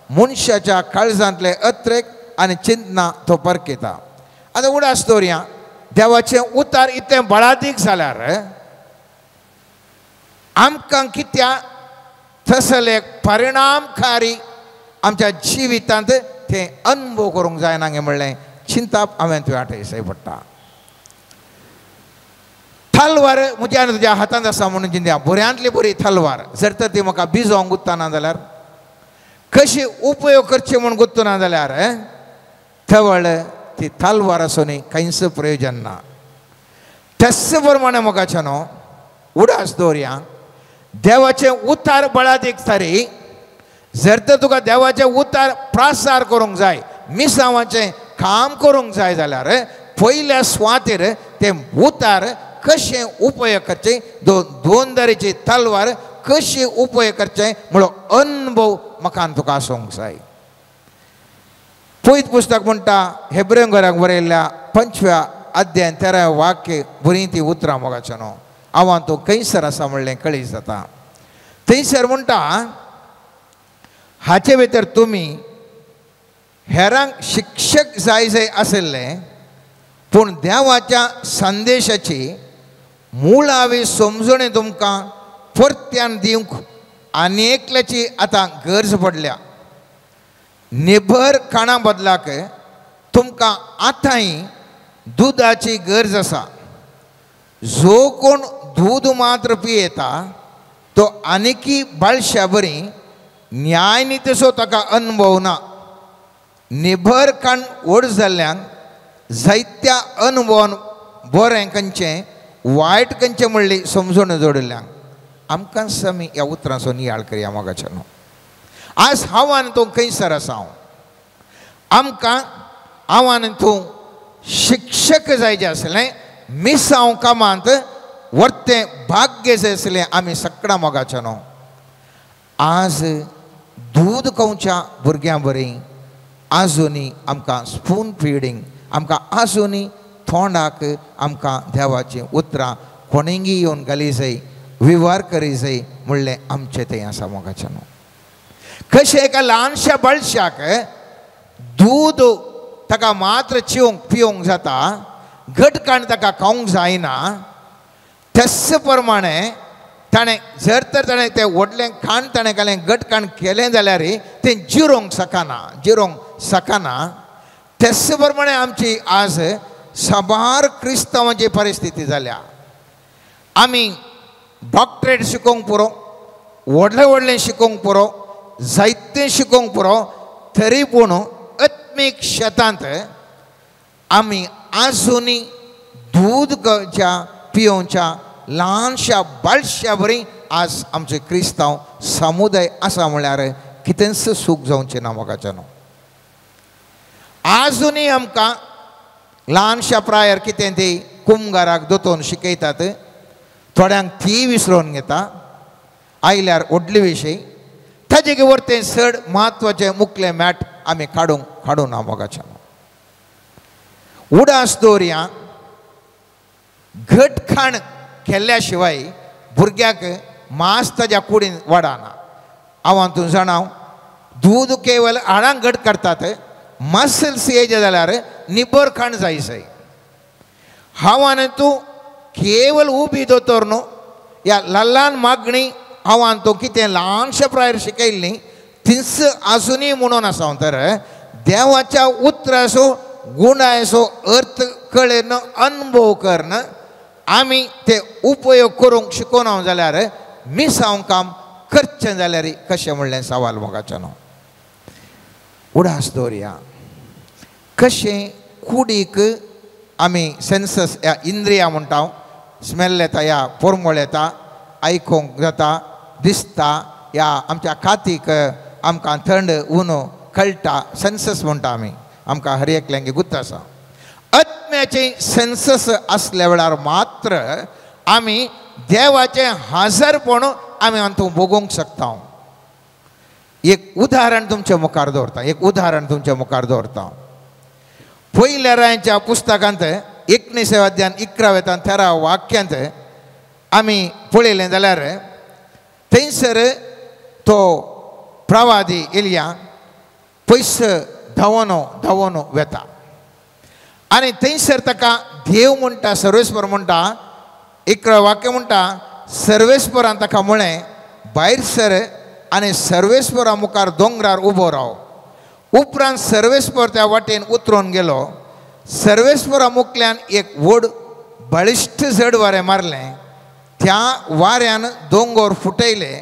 मनशाच्या काळजांतले अत्रेक आनी चिंतना तो परकेता. आतां उडास दवरया देवाचें उतार इतलें बळादीक जाल्यार आमकां कित्याक तसले परिणामकारी आमच्या जिवितांत तें अनुभव करूंक जायना गे म्हणलें चिंताप हांवें तुवें आठयसय पडटा. तलवार म्हज्या आनी तुज्या हातांत आसा म्हणून चिंतया बऱ्यांतली बरी तलवार जर तर ती म्हाका भिजोवंक गुत्तना जाल्यार कशी उपयोग करची म्हूण गुत्तना जाल्यार तवळ ती तलवार आसून कांयच प्रयोजन ना. तेच प्रमाणे मोगाचें न्हू उडास दवरया देवाचें उतार बळादीक तरी जर तर तुका देवाचें उतार प्रासार करूंक जाय, मिसांवाचें काम करूंक जाय जाल्यार पयल्या सुवातेर तें उतार कशें उपयोग करचें, दोन दरेची तलवार कशी उपयोग करचें म्हणलो अनुभव म्हाका तुका आसूंक जाय. पवित्र पुस्तक म्हणटा हेब्रेवकारांक बरयल्ल्या 5व्या अध्याय 13 वाक्य बरीं ती उतरां मोगाचें न्हू हांव तूं खंयसर आसा म्हणलें कळीत जाता. थंयसर म्हणटा हाचे भितर तुमी हेरांक शिक्षक जाय जाय आशिल्ले पूण देवाच्या संदेशाची मुळावी समजणी तुमकां परत्यान दिवंक आनी एकल्याची आतां गरज पडल्या. निबर खाणा बदलाक तुमकां आतांय दुदाची गरज आसा. जो कोण दूद मात्र पियेता तो आनीकी बाळशा बरी न्यायनितीचो ताका अनुभव ना. निबर खाण व्हड जाल्ल्यान जायत्या अनुभवान बरें खंयचें वायट खंयचें म्हणली समजून जोडिल्ल्यान आमकां आमी ह्या उतरांचो नियाळ करया मोगाचें न्हू. आज हांव आनी तूं खंयसर आसा हांव आमकां हांव आनी तूं शिक्षक जाय जें आसलें मिसांव कामांत वर्तें भाग्य जाय आसलें आमी सगळ्या मोगाचें न्हू. आज दूद खावच्या भुरग्यां बरी आजुनी आमकां स्पून फिडींग आमकां आजुनी तोंडाक आमकां देवाचीं उतरां कोणेंगी येवन घाली जाय विवार करी जाय म्हणलें आमचें तें आसा मोगाचें न्हू. कशें एका ल्हानशा बाळशाक दूद ताका मात्र चिवंक पिवंक जाता, घट काण ताका खावंक जायना, तेच प्रमाणे ताणें जर तर ताणें तें व्हडलें खाण ताणें घालें घट खाण केलें जाल्यार तें जिरोवंक शकना, जिरोवंक शकना. तेच प्रमाणे आमची आज साबार क्रिस्तांवांची परिस्थिती जाल्या. आमी डॉक्टरेट शिकोवंक पुरो, व्हडलें व्हडलें शिकोवंक पुरो, जायतें शिकोवंक पुरो, तरी पूण आत्मीक शेतांत आमी आजुनी दूद पियोवच्या ल्हानशा बाळश्या बरी आज आमचे क्रिस्तांव समुदाय आसा म्हळ्यार कितेंच सूख जावचें ना मोगाच्यान. आजुनूय आमकां ल्हानशा प्रायर कितें ती कुमगाराक दोतोन शिकयतात, थोड्यांक ती विसरोन घेता, आयल्यार व्हडली विशय ताजे वरतें चड म्हत्वाचें मुखलें मॅट आमी काडूंक काडूं ना मोगाच्यान. उडास दवरया, घट खाण केल्ल्या शिवाय भुरग्याक मांस ताज्या कुडीन वाडना. हांव तूं जाणा, दूद केवल हाडांक घट करतात, मसल्स येयचे जाल्यार निबर खाण जाय जाय. हांव आनी तूं केवल उबी दोतोर न्हू, ह्या ल्हान मागणी हांव आनी तूं कितें ल्हानशें प्रायर शिकयल्ली तीच आजुनूय म्हणून आसा. हांव तर देवाच्या उतराचो गुणाचो अर्थ कळन अनुभव करून आमी ते उपयोग करूंक शिकोना जाल्यार मिसांव काम करचें जाल्यार कशें म्हणलें सवाल मोगाच्यान. उडास दवरया, कशें कुडीक आमी सेन्सस ह्या इंद्रिया म्हणटा, स्मेल येता, ह्या पोरमोळ येता, आयकूंक जाता, दिसता, ह्या आमच्या कातीक आमकां थंड उनो कळटा, सेन्सस म्हणटा आमी, आमकां हर एकल्यांक गुत्त आसा. आत्म्याचे सेन्सस आसल्या वेळार मात्र आमी देवाचें हाजरपण आमी हातूंत भोगूंक शकता. एक उदाहरण तुमच्या मुखार दवरता, एक उदाहरण तुमच्या मुखार दवरता. पयल्या रायांच्या पुस्तकांत 19 अध्याय 11 13 वाक्यांत आमी पळयलें जाल्यार थंयसर तो प्रवादी एलिया पयस धांवनो धांवनो वेता आनी थंयसर ताका देव म्हणटा, सर्वेस्पर म्हणटा, 11 वाक्य म्हणटा, सर्वेस्परान ताका म्हळें भायर सर आनी सर्वेस्परा मुखार दोंगरार उबो राव. उपरांत सर्वेस्पर त्या वाटेन उतरून गेलो. सर्वेस्परा मुखल्यान एक व्हड बळिश्ट झड वारें मारलें, त्या वाऱ्यान दोंगर फुटयले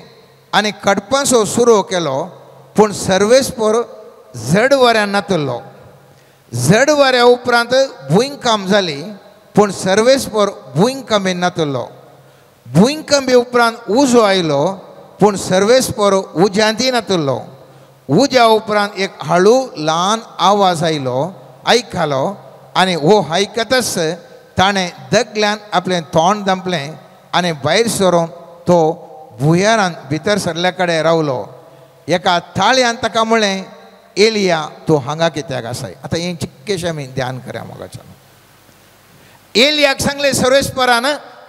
आनी कडपांचो सुरू केलो, पूण सर्वेस्पर झड वाऱ्यान नातलो. झड वाऱ्या उपरांत भुंयकांप जाली, पूण सर्वेस्पर भुंयकांपीन नातलो. भुंयकांपी उपरांत उजो आयलो, पूण सर्वेस्पर उज्यांतय नातलो. उज्या उपरांत एक हळू ल्हान आवाज आयलो, आयकलो आनी हो आयकतच ताणें दगल्यान आपलें तोंड धांपलें आनी भायर सरून तो भुंयारान भितर सरल्या कडेन रावलो. एका ताळयान ताका म्हळें, एलिया तूं हांगा कित्याक आसाय? आतां हें चिक्केशें आमी ध्यान करया मोगाच्यान. एलियाक सांगलें सर्वेस्परान,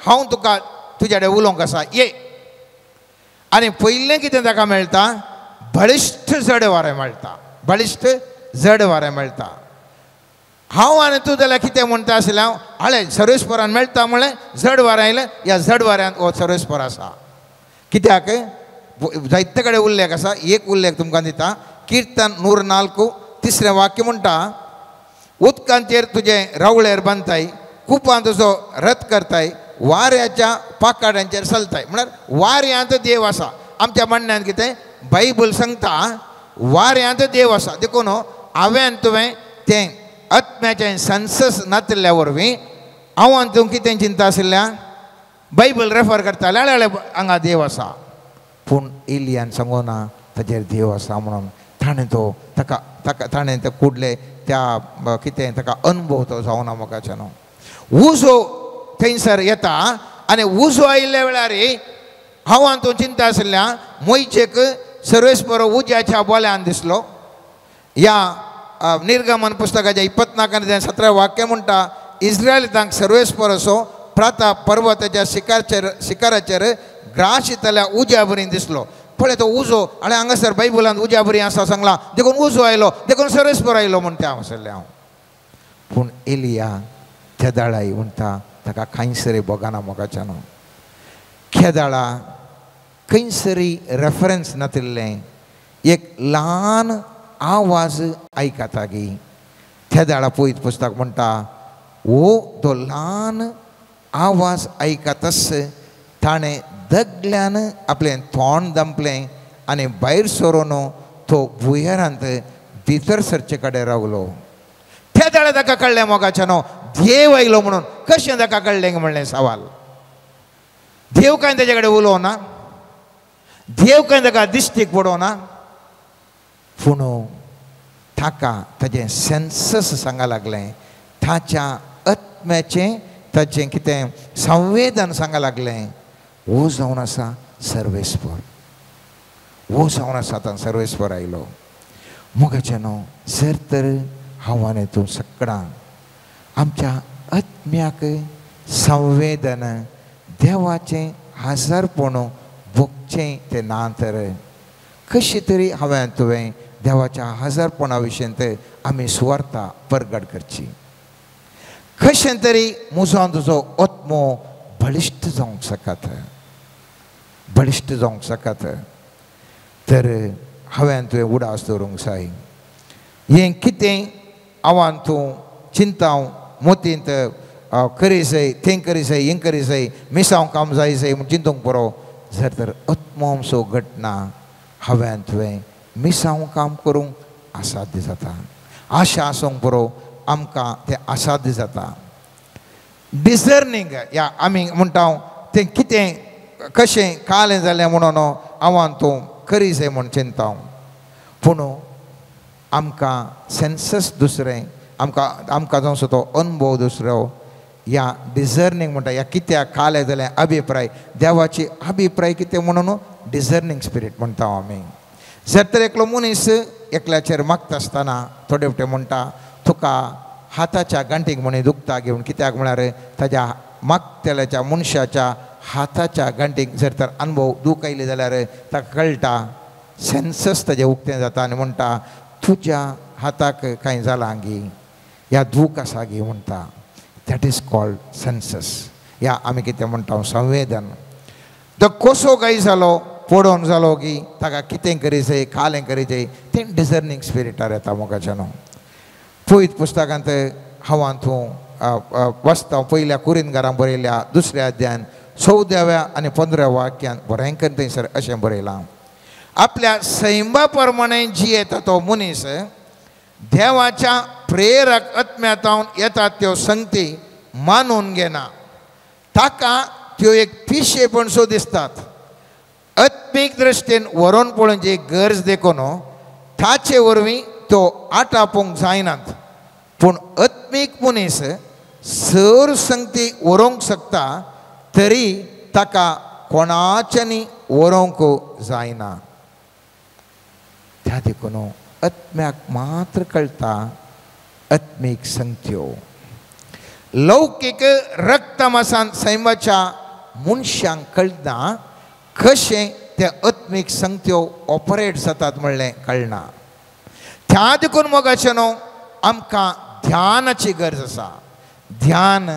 हांव तुका तुज्या कडेन उलोवंक आसा, ये. आनी पयलें कितें ताका मेळटा, बळिश्ट जड वारें मेळटा, बळिश्ट जड वारें मेळटा. हांव आनी तूं जाल्यार कितें म्हणटा आसलें, हांव हाळे सर्वेस्परान मेळटा म्हणलें, जड वारें आयलें, ह्या जड वाऱ्यांत हो सर्वेस्पर आसा. कित्याक जायते कडेन उल्लेख आसा, एक उल्लेख तुमकां दिता, किर्तन 104 तिसरें वाक्य म्हणटा, उदकांचेर तुजें रावळेर बांदताय, कुपां तुजो रथ करताय, वाऱ्याच्या पाकाड्यांचेर चलताय. म्हळ्यार वाऱ्यांत देव आसा. आमच्या म्हणण्यान कितें बायबल सांगता, वाऱ्यांत देव आसा. देखून हांवें तुवें तें आत्म्याचें सन्सस नातिल्ल्या वरवीं हांव आनी तूं कितें चिंता आशिल्ल्या बायबल रेफर करताले, हांगा हांगा देव आसा. पूण एलियान सांगूना ताजेर देव आसा म्हणून ताणें तो ताका ताका ताणें ते कुडले त्या कितें ताका अनुभव तो जावना मोगाच्यान. उजो थंयसर येता आनी उजो आयिल्ल्या वेळार हांव आनी तूं चिंता आशिल्ल्या मोयचेक सर्वेस्पर उज्याच्या बोल्यान दिसलो. ह्या निर्गमन पुस्तकाच्या 24 17 वाक्य म्हणटा, इस्रायलितांक सर्वेस्पर असो प्राता पर्वताच्या शिकाराचेर ग्राशितल्या उज्या बरी दिसलो. पळय तो उजो, आनी हांगासर बायबलांत उज्या बरी आसा सांगला, देखून उजो आयलो, देखून सर्वेस्पर आयलो म्हणटा हांव आसलें हांव. पूण एलिया केदाळाय म्हणटा ताका खंयसरी भोगाना मोगाच्यान. केदाळा खंयसरी रेफरन्स नातिल्लें एक ल्हान आवाज आयकता गी. तेदाळा पयत पुस्तक म्हणटा, हो तो ल्हान आवाज आयकतच ताणें दगल्यान आपलें तोंड धांपलें आनी भायर सरून तो भुंयेरांत भितर सरचे कडेन रावलो. त्या वेळार ताका कळ्ळें मोगाचें न्हू देव आयलो म्हणून. कशें ताका कळ्ळें म्हणलें सवाल. देव कांय ताजे कडेन उलोवना, देव कांय ताका दिश्टीक पडोना, पूण ताका ताजें सेन्सस सांगा लागलें, ताच्या आत्म्याचें ताचें कितें संवेदन सांगा लागलें. हो जावन आसा सर्वेस्पर, हो जावन आसा आतां सर्वेस्पर आयलो. मोगाचें न्हू जर तर हांव आनी तूं सगळ्यांक आमच्या आत्म्याक संवेदन देवाचें हाजरपण भोगचें तें ना तर कशें तरी हांवें तुवें देवाच्या हाजरपणा विशयंत आमी सुवार्ता परगट करची. कशें तरी म्हजो तुजो आत्मो बळिश्ट जावंक शकत, बळिश्ट जावंक शकत. तर हांवें तुवें उडास दवरूंक जाय. हें कितें हांवान तूं चिंताव मोतींत करी जाय, तें करी जाय, हें करी जाय, मिसांव काम जाय जाय म्हूण चिंतूंक पुरो. जर तर आत्मोसो घटना हांवें तुवें मिसांव काम करूंक असाध्य जाता. आशा आसूंक पुरो आमकां तें असाध्य जाता. डिसर्नींग ह्या आमी म्हणटा तें कितें कशें कालें जालें म्हणून हांवान तूं करी जाय म्हूण चिंता. पूण आमकां सेन्सस दुसरें, आमकां आमकां जावचो तो अनुभव दुसरो. ह्या डिसर्नींग म्हणटा ह्या कित्याक कालें जालें अभिप्राय, देवाची अभिप्राय कितें म्हणून डिसर्नींग स्पिरीट म्हणटा आमी. जर तर एकलो मनीस एकल्याचेर मागता आसतना थोडे फावटी म्हणटा तुका हाताच्या गांठीक म्हणी दुखता घेवन, कित्याक म्हळ्यार ताज्या मागतल्याच्या मनशाच्या हाताच्या गांठीक जर तर अनुभव दूख आयली जाल्यार ताका कळटा, सेन्सस ताजें उक्तें जाता आनी म्हणटा तुज्या हाताक कांय जालां गी, ह्या दूख आसा गी म्हणटा. That is called census. ह्या आमी कितें म्हणटा संवेदन. तो कसो काय जालो पडोवन जालो की ताका कितें करी जाय कालें करी जाय तें डिसर्नींग स्पिरिटार येता मोगाचें न्हू. पयत पुस्तकांत हांवान तूं वाचता पयल्या कुरिनगारां बरयल्या दुसऱ्या अध्यायान 14व्या आनी 15व्या वाक्यान बरें करून थंयसर अशें बरयलां, आपल्या सैमा प्रमाणे जियेता तो मनीस देवाच्या प्रेरक आत्म्यातावन येतात त्यो संगती मानून घेना, ताका त्यो एक पिशेपण सो दिसतात. आत्मीक दृश्टीन व्हरोन पळोवची गरज देखून ताचे वरवीं तो आटापूंक जायनात. पूण आत्मीक मनीस सर संगती व्हरूंक शकता तरी ताका कोणाच्यानी व्हरूंक जायना. त्या देखून आत्म्याक मात्र कळटा आत्मीक संगत्यो. लौकीक रक्तमासान सैमाच्या मनशांक कळना कशें ते आत्मीक संगत्यो ऑपरेट जातात म्हणलें कळना. त्या देखून मोगाचें न्हू आमकां ध्यानाची गरज आसा. ध्यान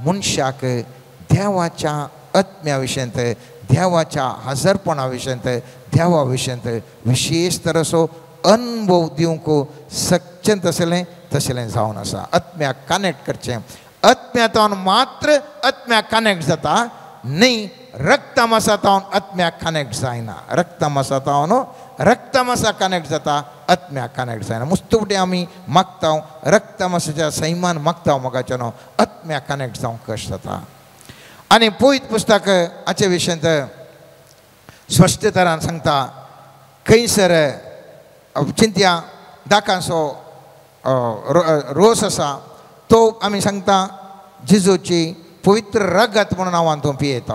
मनशाक देवाच्या आत्म्या विशयंत, देवाच्या हाजरपणा विशयंत, देवा विशयंत विशेष तरेचो अनुभव दिवंक सकचें तसलें तसलें जावन आसा. आत्म्याक कनेक्ट करचें, आत्म्यातावन मात्र आत्म्याक कनेक्ट जाता न्ही, रक्तमासातावन आत्म्याक कनेक्ट जायना. रक्तमासातावन रक्तमासा कनेक्ट जाता, आत्म्याक कनेक्ट जायना. मुस्तुपटे आमी मागता रक्तमासाच्या सैमान मागता मोगाचें न्हू आत्म्याक कनेक्ट जावंक कश्ट जाता. आनी पयत पुस्तक हाचे विशयंत स्पश्ट तरान सांगता, खंयसर चिंतया दाकांचो रोस आसा तो आमी सांगता जेजूची पवित्र रगत म्हणून हांव तूं पियेता.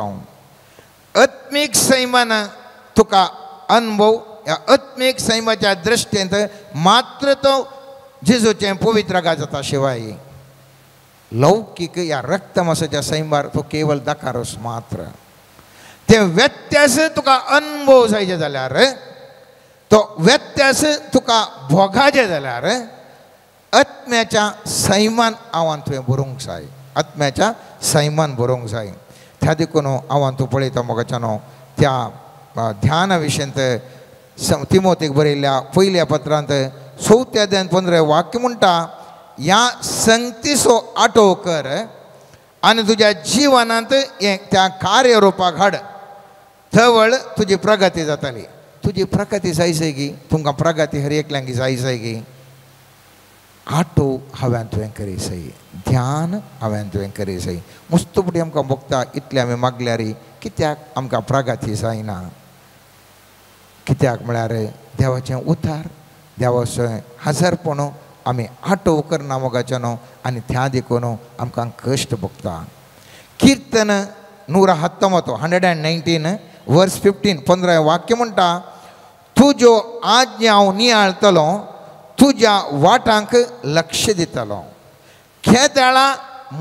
आत्मीक सैमान तुका अनुभव ह्या आत्मीक सैमाच्या दृश्टींत मात्र तो जेजूचें पवित्र रगत जाता. शिवाय लौकीक ह्या रक्तमासाच्या सैमार तो केवल दाकारोस मात्र. ते व्यत्यास तुका अनुभव जायचे जाल्यार, तो व्यत्यास तुका भोगाचे जाल्यार आत्म्याच्या सैमान आव्हान तुवें बरोवंक जाय, आत्म्याच्या सैमान बरोवंक जाय. त्या देखून हांव तूं पळयता मोगाच्या न्हू त्या ध्याना विशयंत तिमोतीक बरयल्ल्या पयल्या पत्रांत 4व्या अध्यायान 15 वाक्य म्हणटा, ह्या संगतीचो आटो कर आनी तुज्या जिवनांत हें त्या कार्यरुपाक हाड, थवळ तुजी प्रगती जाताली. तुजी प्रगती जाय जाय, तुमकां प्रगती हर एकल्यांक जाय जाय। आटो हांवें तुवें करी जाय, ध्यान हांवें तुवें करी जाय। मुस्तुपटी आमकां भोगता इतलें आमी मागल्यार कित्याक आमकां प्रगती जायना? कित्याक म्हळ्यार देवाचें उतार, देवाचो हाजरपण आमी आटो करना मोगाचें न्हू, आनी त्या देखून आमकां कश्ट भोगता। किर्तन 119 119 वर्स 15 15 वाक्य म्हणटा, तुज्यो आज्ञा हांव नियाळतलो, तुज्या वाटांक लक्ष दितलो। खेदाळा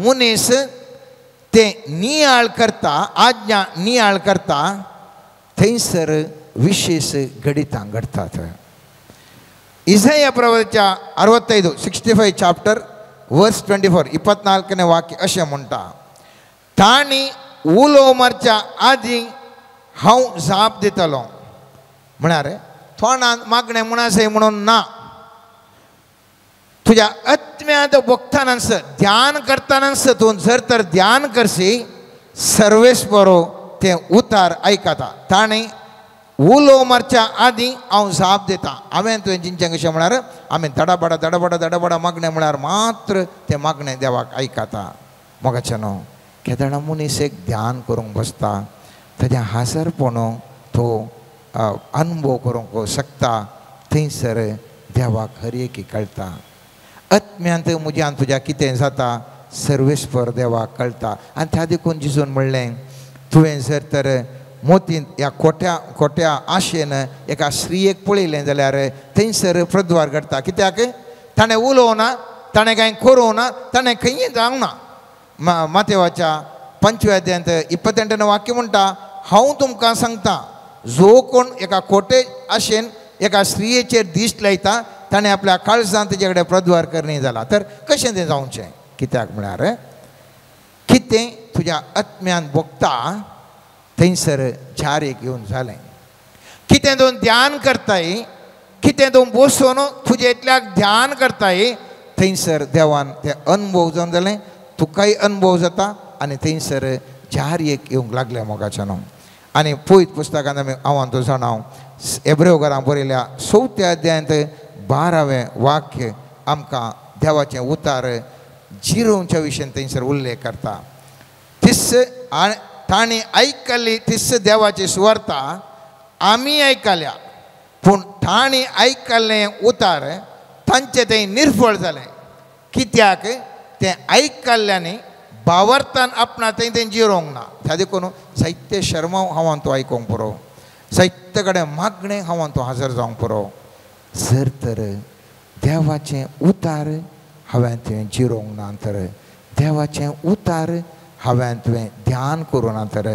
मनीस ते नियाळ करता, आज्ञा नियाळ करता, थंयसर विशेष घडितां घडटात। इसाया प्रवाच्या 65 65 चॅप्टर वर्स 24 24 वाक्य अशें म्हणटा, तांणी उलो मारच्या आदीं हांव जाप दितलो। म्हळ्यार तोंडान मागणें म्हणासय म्हणून ना, तुज्या आत्म्यांत भोगतानास ध्यान करतानास तूं जर तर ध्यान करशी, सर्वेस बरो तें उतार आयकता। ताणें उलो मारच्या आदीं हांव जाप दिता। हांवें तुवें जिंचें कशें म्हळ्यार आमी दडाबडा दडाबडा दडाबडा मागणें म्हळ्यार मात्र तें मागणें देवाक आयकता। मोगाचें न्हू, केदळा मनीस एक ध्यान करूंक बसता, ताज्या हाजरपण तो अनुभव करूंक शकता, थंयसर देवाक हर एक कळटा। आत्म्यांत म्हज्यान तुज्या कितें जाता सर्वेस्पर देवाक कळटा। आनी त्या देखून जिजून म्हणलें, तुवें जर तर मोतीन ह्या खोट्या खोट्या आशेन एका स्त्रियेक पळयलें जाल्यार थंयसर प्रद्वार घडटा। कित्याक ताणें उलोवना, ताणें कांय करूं ना, ताणें खंय जावंक ना। मातेवाच्या 5 अध्यायांत 28 वाक्य म्हणटा, हांव तुमकां सांगता, जो कोण एका खोटे आशेन एका स्त्रियेचेर दिश्ट लायता, ताणें आपल्या काळजान तेजे कडेन प्रद्वार करणी जाला। तर कशें तें जावचें? कित्याक म्हळ्यार कितें तुज्या आत्म्यान भोगता थंयसर चार एक येवन जालें। कितें तूं ध्यान करताय, कितें तूं बसून तुजें इतल्याक ध्यान करताय, थंयसर देवान तें अनुभव जावन जालें, तुकाय अनुभव जाता आनी थंयसर चार एक येवंक लागलें मोगाचें न्हू। आनी पयत पुस्तकांत आमी हांव तो जाणा, एब्रेव घरां बरयल्या 4 अध्यायांत 12वें वाक्य आमकां देवाचें उतार जिरोवच्या विशयान थंयसर उल्लेख करता। तिस तांणी आयकली तिस देवाची सुवार्ता आमी आयकल्या, पूण तांणी आयकल्लें उतार तांचें तें निर्फळ जालें। कित्याक तें आयकल्ल्यांनी बावरतान आपणा थंय तें जिरोवंक ना। त्या देखून साहित्य शर्माव हांव तो आयकूंक पुरो, साहित्य कडेन मागणें हांव तो हाजर जावंक पुरो। जर तर देवाचें उतार हांवें तुवें जिरोवंक ना तर, देवाचें उतार हांवें तुवें ध्यान करूं ना तर,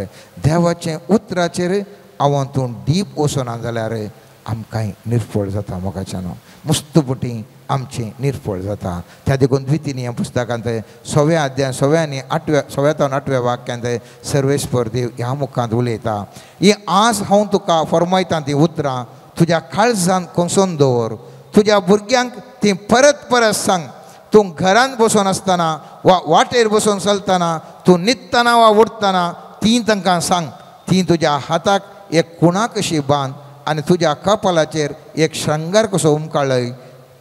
देवाचें उतराचेर हांव तूं डीप वचना जाल्यार आमकांय निर्फळ जाता मोगाच्यान न्हू, मुस्तपुटी आमचें निर्फळ जाता। त्या देखून द्वितीय पुस्तकांत 6व्या अध्याय 6व्या आनी 8व्या 6व्या तावन 8व्या वाक्यांत सर्वेस्पर देव ह्या मुखांत उलयता, ही आज हांव तुका फरमायता तीं उतरां तुज्या काळजान कोसोन दवर, तुज्या भुरग्यांक तीं परत परत सांग। तूं घरांत बसून आसतना वा वाटेर बसून चलतना, तूं न्हिदतना वा उठतना तीं तांकां सांग। तीं तुज्या हाताक एक कुणा कशी बांद आनी तुज्या कपालाचेर एक शृंगार कसो उमकाळय,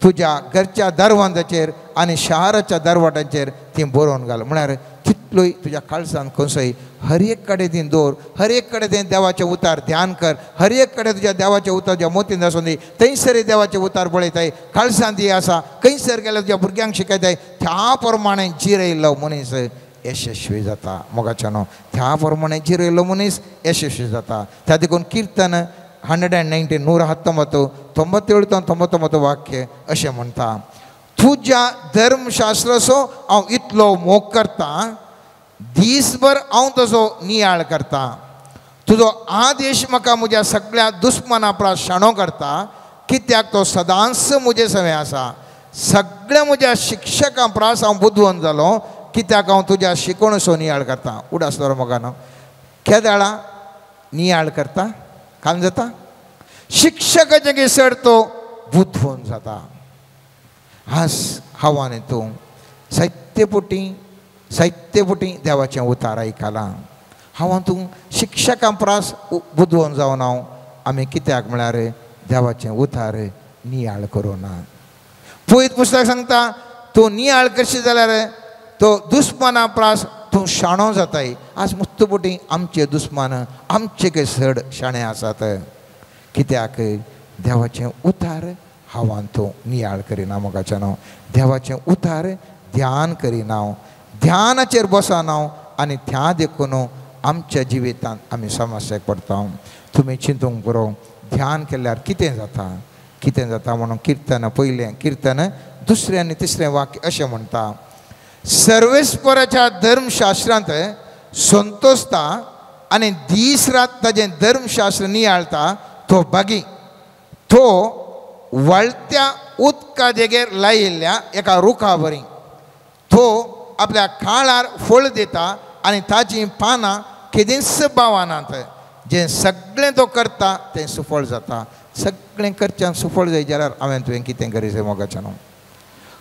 तुज्या घरच्या दरवांजाचेर आनी शाराच्या दरवाट्यांचेर तीं बरोवन घाल। म्हळ्यार तितलोय तुज्या काळजान खंयसय हर एक कडेन तीं दवर, हर एक कडेन तें देवाचें उतार ध्यान कर, हर एक कडेन तुज्या देवाचें उतार तुज्या मोतीन आसून दी, थंयसर देवाचें उतार पळयताय, काळजान ती आसा, खंयसर गेल्यार तुज्या भुरग्यांक शिकयताय, त्या प्रमाणे जिरयल्लो मनीस यशस्वी जाता। मोगाच्या न्हू, त्या प्रमाणे जिरयल्लो मनीस यशस्वी जाता। त्या देखून किर्तन 119 119 97 99 वाक्य अशें म्हणटा, तुज्या धर्मशास्त्राचो हांव इतलो मोग करता, दीसभर हांव तसो नियाळ करता, तुजो आदेश म्हाका म्हज्या सगळ्या दुस्मना परस शाणो करता, कित्याक तो सदांच म्हजे सवें आसा। सगळ्या म्हज्या शिक्षकां परस हांव बुदवंत जालो, कित्याक हांव तुज्या शिकोवणेचो नियाळ करता। उडास दवर मोगान केदाळा नियाळ करता कान जाता, शिक्षकाचें सर तो बुदवंत जाता। हास हांव आनी तूं साहित्यपुटी साहित्यपुटी देवाचें उतार आयकलां, हांव तूं शिक्षकां परस बुदवंत जावन हांव आमी कित्याक म्हळ्यार देवाचें उतार नियाळ करूं ना. पयत पुस्तक सांगता तूं नियाळ करशी जाल्यार तो दुस्माना प्रास तूं शाणो जाताय. आज मुस्तपुटी आमचे दुस्मान आमचे के चड शाणे आसात. कित्याक देवाचें उतार हांवान तूं नियाळ करिना मोगाच्यानो, देवाचें उतार ध्यान करिना, ध्यानाचेर बसना आनी त्या देखून आमच्या जिवितांत आमी समस्येक पडटा. तुमी चिंतूंक पुरो ध्यान केल्यार कितें जाता, कितें जाता म्हणून किर्तन पयलें किर्तन दुसरें आनी तिसरें वाक्य अशें म्हणटा, सर्वेस्पराच्या धर्मशास्त्रांत संतोषता आनी दीस रात ताजें धर्मशास्त्र नियाळता तो बागी तो वळत्या उदका देगेर लायिल्ल्या एका रुखा बरी तो आपल्या काळार फळ दिता आनी ताजी पानां केदींच पावनात. जें सगळें तो करता तें सुफळ जाता. सगळें करच्यान सुफळ जाय जाल्यार हांवें तुवें कितें करी जाय मोगाच्यान,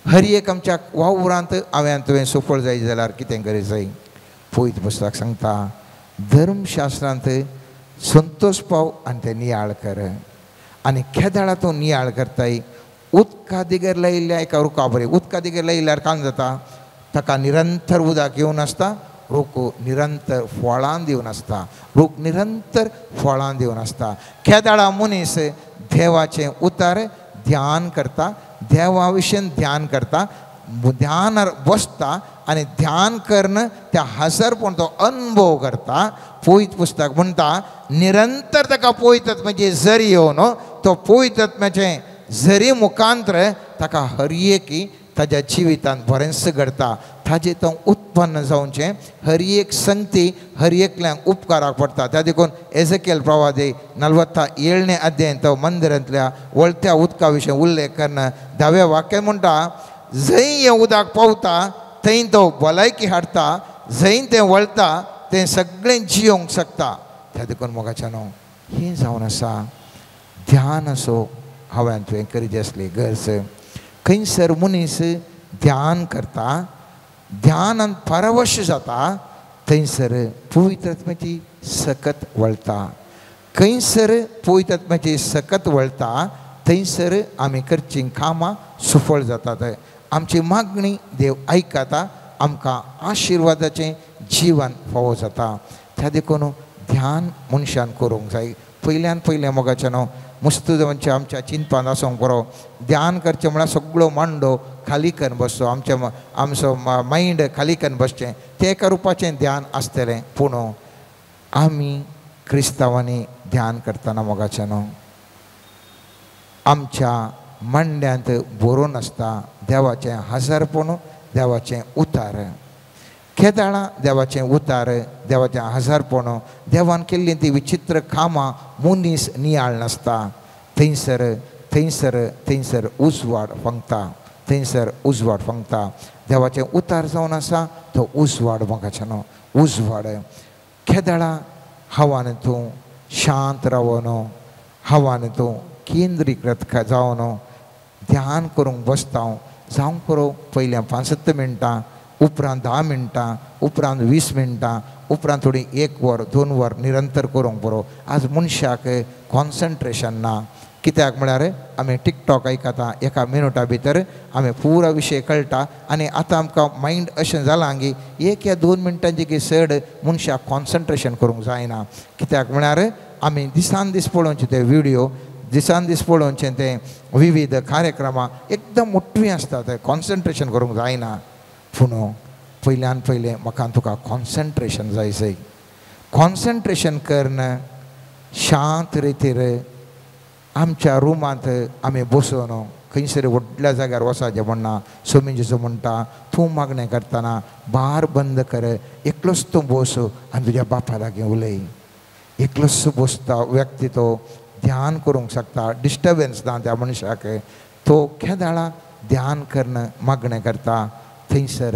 हर एक आमच्या वावरांत हांवें तुवें सुफळ जाय जाल्यार कितें करी जाय. पयत पुस्तक सांगता धर्मशास्त्रांत संतोष पाव आनी तें नियाळ कर आनी केदाळा तूं नियाळ करताय उदका दिगेर लायिल्ल्या एका रुखा बरी. उदका दिगेर लायिल्ल्यार कांय जाता, ताका निरंतर उदक येवन आसता, रूख निरंतर फळां दिवन आसता, रूख निरंतर फळां दिवन आसता. केदाळा मनीस देवाचें उतार ध्यान करता, देवा विशीं ध्यान करता, ध्यानार बसता आनी ध्यान करून त्या हजरपण तो अनुभव करता. पवित्र पुस्तक म्हणटा निरंतर ताका पवित्र आत्म्याची जरी येवन तो पवित्र आत्म्याचें जरी मुखांतर ताका हर एकी ताज्या जिवितांत बरेंच घडता. ताजें तो उत्पन्न जावचें हर एक संगती हर एकल्यांक उपकाराक पडटा. त्या देखून एझेकियल प्रवादी 47 अध्याय तो मंदिरांतल्या वळत्या उदका विशीं उल्लेख करून 10व्या वाक्य म्हणटा, जंय हें उदक पावता थंय तो भलायकी हाडटा, जंय तें वळता तें सगळें जियोंक शकता. त्या देखून मोगाच्यानो हें जावन आसा ध्यान असो हांवें तुवें करीत आसली गरज. खंयसर मनीस ध्यान करता, ध्यानान परवश जाता, थंयसर पवित्र आत्म्याची सकत वळता. खंयसर पवित्र आत्म्याची सकत वळता थंयसर आमी करचीं कामां सुफळ जातात. आमची मागणी देव आयकता, आमकां आशिर्वादाचें जीवन फावो जाता. त्या देखून ध्यान मनशान करूंक जाय. पयल्यान पयलें मोगाच्यानो मुस्त म्हणजे आमच्या चिंतपान आसूंक बरो ध्यान करचें म्हळ्यार सगळो मांडो खाली करून बसचो, आमच्या आमचो मायंड खाली करून बसचें, तें एका रुपाचें ध्यान आसतलें. पूण आमी क्रिस्तांवांनी ध्यान करतना मोगाच्यानो आमच्या मांड्यांत बरोवन आसता देवाचें हजारपण, देवाचें उतार. केदाळा देवाचें उतार, देवाचें हजारपण, देवान केल्लीं ती विचित्र कामां मनीस नियाळ नासता. थंयसर थंयसर थंयसर उजवाड फांगता, थंयसर उजवाड फांगता. देवाचें उतार जावन आसा तो उजवाड मोगाच्यानो उजवाड. केदाळा हवान तूं शांत रावन, हवान तूं केंद्रीकृत जावन ध्यान करूंक बसता जावंक पुरो पयल्या 5-7 मिनटां, उपरांत 10 मिनटां, उपरांत 20 मिनटां, उपरांत थोडी 1 वर 2 वर निरंतर करूंक पुरो. आज मनशाक कॉन्सन्ट्रेशन ना. कित्याक म्हळ्यार आमी टिकटॉक आयकता, एका मिनुटा भितर आमी पुरा विशय कळटा आनी आतां आमकां मायंड अशें जालां की 1 या 2 मिनटांचे की चड मनशाक कॉन्सन्ट्रेशन करूंक जायना. कित्याक म्हळ्यार आमी दिसान दीस पळोवचे ते विडियो, दिसान दीस पळोवचें ते विविध कार्यक्रमां एकदम मोटवीं आसतात, कॉन्सन्ट्रेशन करूंक जायना. पूण पयल्यान पयलें म्हाका तुका कॉन्सन्ट्रेशन जाय जाय. कॉन्सन्ट्रेशन करून शांत रितीर आमच्या रुमांत आमी बसून खंयसर व्हडल्या जाग्यार वचपाचें म्हणना. स्वामी जेजू म्हणटा तूं मागणें करतना बार बंद कर, एकलोच तूं बस आनी तुज्या बापा लागीं उलय. एकलोच बसता व्यक्ती तो ध्यान करूंक शकता, डिस्टर्बन्स ना त्या मनशाक. तो केदाळा ध्यान करून मागणें करता थंयसर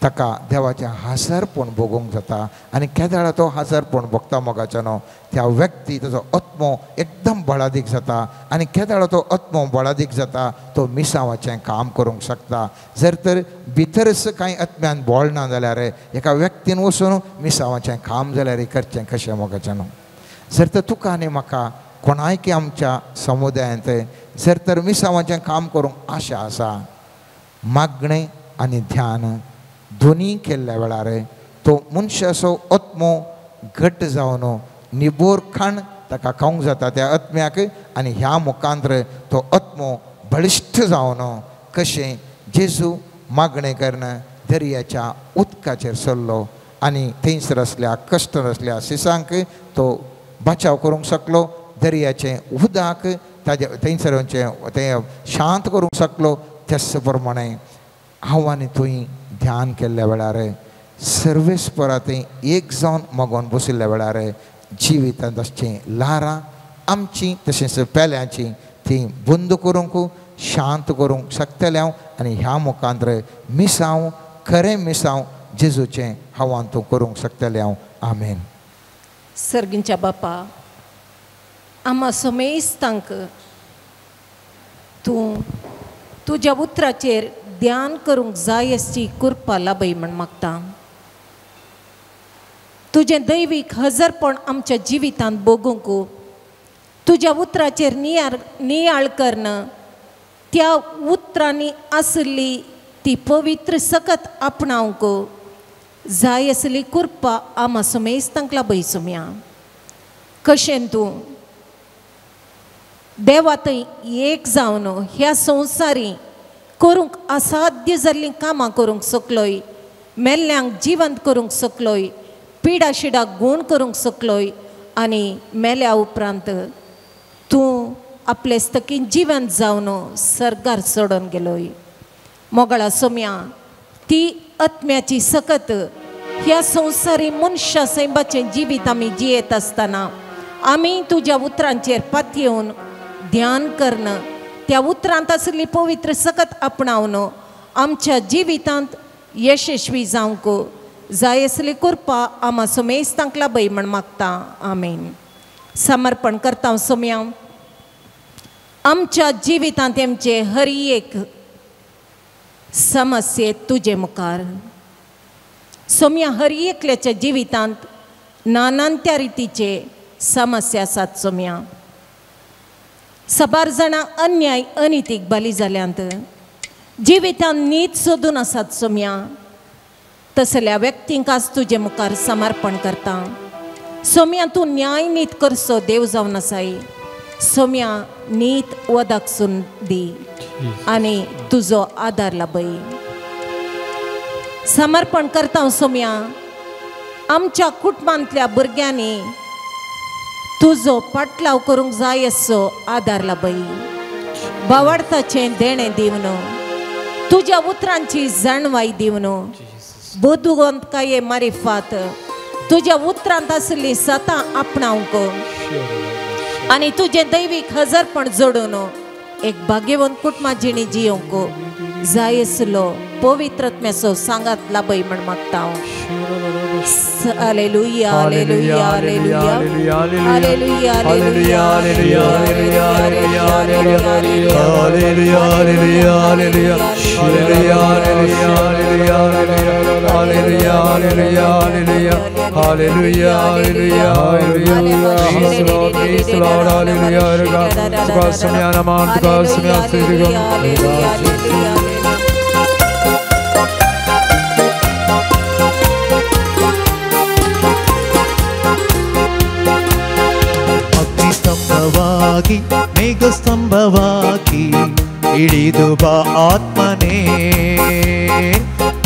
ताका देवाचें हाजरपण भोगूंक जाता आनी केदाळा तो हाजरपण भोगता मोगाच्यानो त्या व्यक्ती ताजो आत्मो एकदम बळादीक जाता आनी केदाळा तो आत्मो बळादीक जाता तो मिसांवाचें काम करूंक शकता. जर तर भितरच कांय आत्म्यान बळ ना जाल्यार एका व्यक्तीन वचून मिसांवाचें काम जाल्यार करचें कशें मोगाच्यानो. जर तर तुका आनी म्हाका कोणायकी आमच्या समुदायांत जर तर मिसांवाचें काम करूंक आशा आसा, मागणें आनी ध्यान दोनी केल्ल्या वेळार तो मनशाचो आत्मो घट जावन निबोर खाण ताका खावंक जाता त्या आत्म्याक आनी ह्या मुखांतर तो आत्मो बळिश्ट जावन कशें जेजू मागणें करून दर्याच्या उदकाचेर सरलो आनी थंयसर आसल्या कश्ट आसल्या सिसांक तो बचाव करूंक शकलो, दर्याचें उदक ताजे थंयसर तें शांत करूंक शकलो. त्याच प्रमाणे हांव आनी तुवें ध्यान केल्ल्या वेळार सर्वेस्परा थंय एक जावन मागोवन बशिल्ल्या वेळार जिवितांत आसचीं ल्हारां आमची तशेंच पेल्यांची ती बंद करूंक शांत करूंक शकतलें हांव आनी ह्या मुखांतर मिसांव खरें मिसांव जेजूचें हांव तूं करूंक शकतलें हांव. आमेन. सर्गींच्या बापा, आमा समेस्तांक तूं तुज्या उतराचेर ध्यान करूंक जाय आसची कृपा लाभय म्हण मागता. तुजें दैवीक हजरपण आमच्या जिवितांत भोगूंक, तुज्या उतराचेर नियाळ करून त्या उतरांनी आसली ती पवित्र सकत आपणावंक जाय आसली कृपा आमा समेस्तांक लाभय सोम्या. कशें तूं देवा थंय एक जावन ह्या संवसारी करूंक असाध्य जाल्लीं कामां करूंक शकलोय, मेल्ल्यांक जिवंत करूंक शकलोय, पिडा शिडा गूण करूंक शकलोय आनी मेल्या उपरांत तूं आपले स्तकीन जिवंत जावन सर्गार चडोन गेलोय. मोगळा सोम्या, ती आत्म्याची सकत ह्या संवसारी मनशा सैमाचें जिवीत आमी जियेत आसतना आमी तुज्या उतरांचेर पातयेवन ध्यान करून त्या उतरांत आशिल्ली पवित्र सकत आपणावन आमच्या जिवितांत यशस्वी जावंक जाय आसली कृपा आमा समेस्तांक लाभय म्हण मागता. आमेन. समर्पण करता सोम्या, आमच्या जिवितांत आमचे हर एक समस्ये तुजे मुखार. सोम्या, हर एकल्याच्या जिवितांत नानांत्या रितीचे समस्या आसात सोम्या. साबार जाणां अन्याय अनितीक बली जाल्यांत, जिवितांत नीत सोदून आसात सोम्या. तसल्या व्यक्तींक आज तुजे मुखार समर्पण करता. सोम्या, तूं न्याय नीत करचो देव जावन आसाय. सोम्या, नीत वदाक सून दी आनी तुजो आदार लाभय. समर्पण करता सोम्या, आमच्या कुटुंबांतल्या भुरग्यांनी तुजो पाटलाव करूंक जाय असो आदार लाभय. भावार्थाचें देणें दिवन, तुज्या उतरांची जाणवाय दिवन, बुदवंतकाये मारिफात तुज्या उतरांत आशिल्ली सतां आपणावंक आनी तुजें दैवीक हजरपण जोडून एक भाग्यवंत कुटुंबा जिणी जियोंक जाय आसलो पवित्र आत्म्याचो सांगात लाभय म्हण मागता हांव. Hallelujah, hallelujah, hallelujah, hallelujah, hallelujah, hallelujah, hallelujah, hallelujah, hallelujah, hallelujah, hallelujah, hallelujah, hallelujah, hallelujah. Praise the Lord, praise the Lord, hallelujah. तुका सम्या नमन, तुका सम्या स्तुति. ಅಗ್ನಿಸ್ತಂಭವಾಗಿ ಮೇಘಸ್ತಂಭವಾಗಿ ಇಳಿದು ಬಾ ಆತ್ಮನೇ,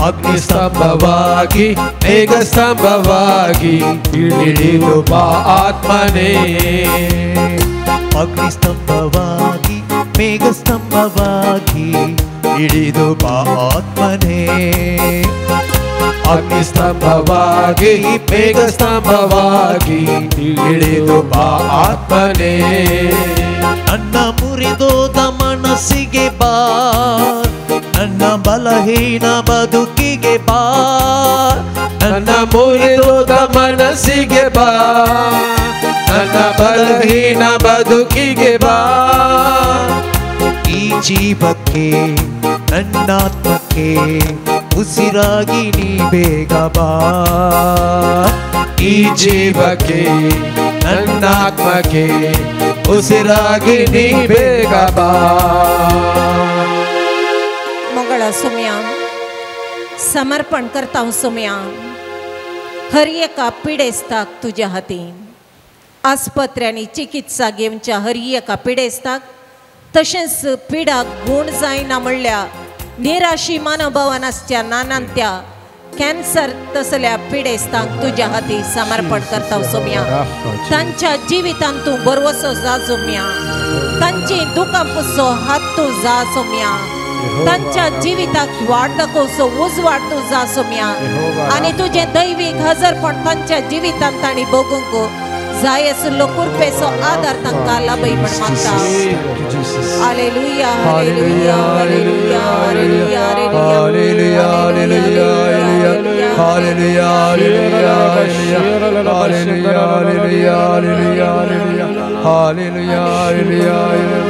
ಅಗ್ನಿಸ್ತಂಭವಾಗಿ ಮೇಘಸ್ತಂಭವಾಗಿ ಇಳಿದು ಬಾ ಆತ್ಮನೇ, ಅಗ್ನಿಸ್ತಂಭವಾಗಿ ಮೇಘಸ್ತಂಭವಾಗಿ ಇಳಿದು ಬಾ ಆತ್ಮನೇ, ಅಗ್ನಿಸ್ತಂಭವಾಗಿ ಮೇಘಸ್ತಂಭವಾಗಿ ಇಳಿದು ಬಾ ಆತ್ಮನೇ. ನನ್ನ ಮುರಿದೋದ ಮನಸ್ಸಿಗೆ ಬಾ, ನನ್ನ ಬಲಹೀನ ಬದುಕಿಗೆ ಬಾ, ನನ್ನ ಮುರಿದೋದ ಮನಸ್ಸಿಗೆ ಬಾ, ನನ್ನ ಬಲಹೀನ ಬದುಕಿಗೆ ಬಾ. ಈ ಜೀವಕ್ಕೆ ನನ್ನಾತ್ಮಕ್ಕೆ ಉಸಿರಾಗಿ ನೀ ಬೇಗ ಬಾ, ಈ ಜೀವಕ್ಕೆ ನನ್ನಾತ್ಮಕ್ಕೆ ಉಸಿರಾಗಿ ನೀ ಬೇಗ ಬಾ. मंगळ सोम्या समर्पण करता सोम्या हर एका पिडेस्ताक तुज्या हातीन. आस्पत्र्यांनी चिकित्सा घेवच्या हर एका पिडेस्ताक तशेंच पिडाक गूण जायना म्हणल्यार निराशी मनोभावान आसच्या नानांत्या कॅन्सर तसल्या पिडेस्तांक तुज्या हाती समर्पण करता सोम्या. तांच्या जिवितांत तूं बरवसो जा सोम्या, तांची दुकां पुसो हात तूं जा सोम्या, तांच्या जिविताक वाट दाखोवचो उजवाड तूं जा सोम्या आनी तुजें दैवीक हजरपण तांच्या जिवितांत तांणी बगूंक जाय आशिल्लो कृपेचो आदार तांकां लाभय म्हण मागता. Hallelujah, hallelujah, hallelujah, hallelujah, hallelujah, hallelujah, hallelujah, hallelujah, hallelujah, hallelujah, hallelujah, hallelujah.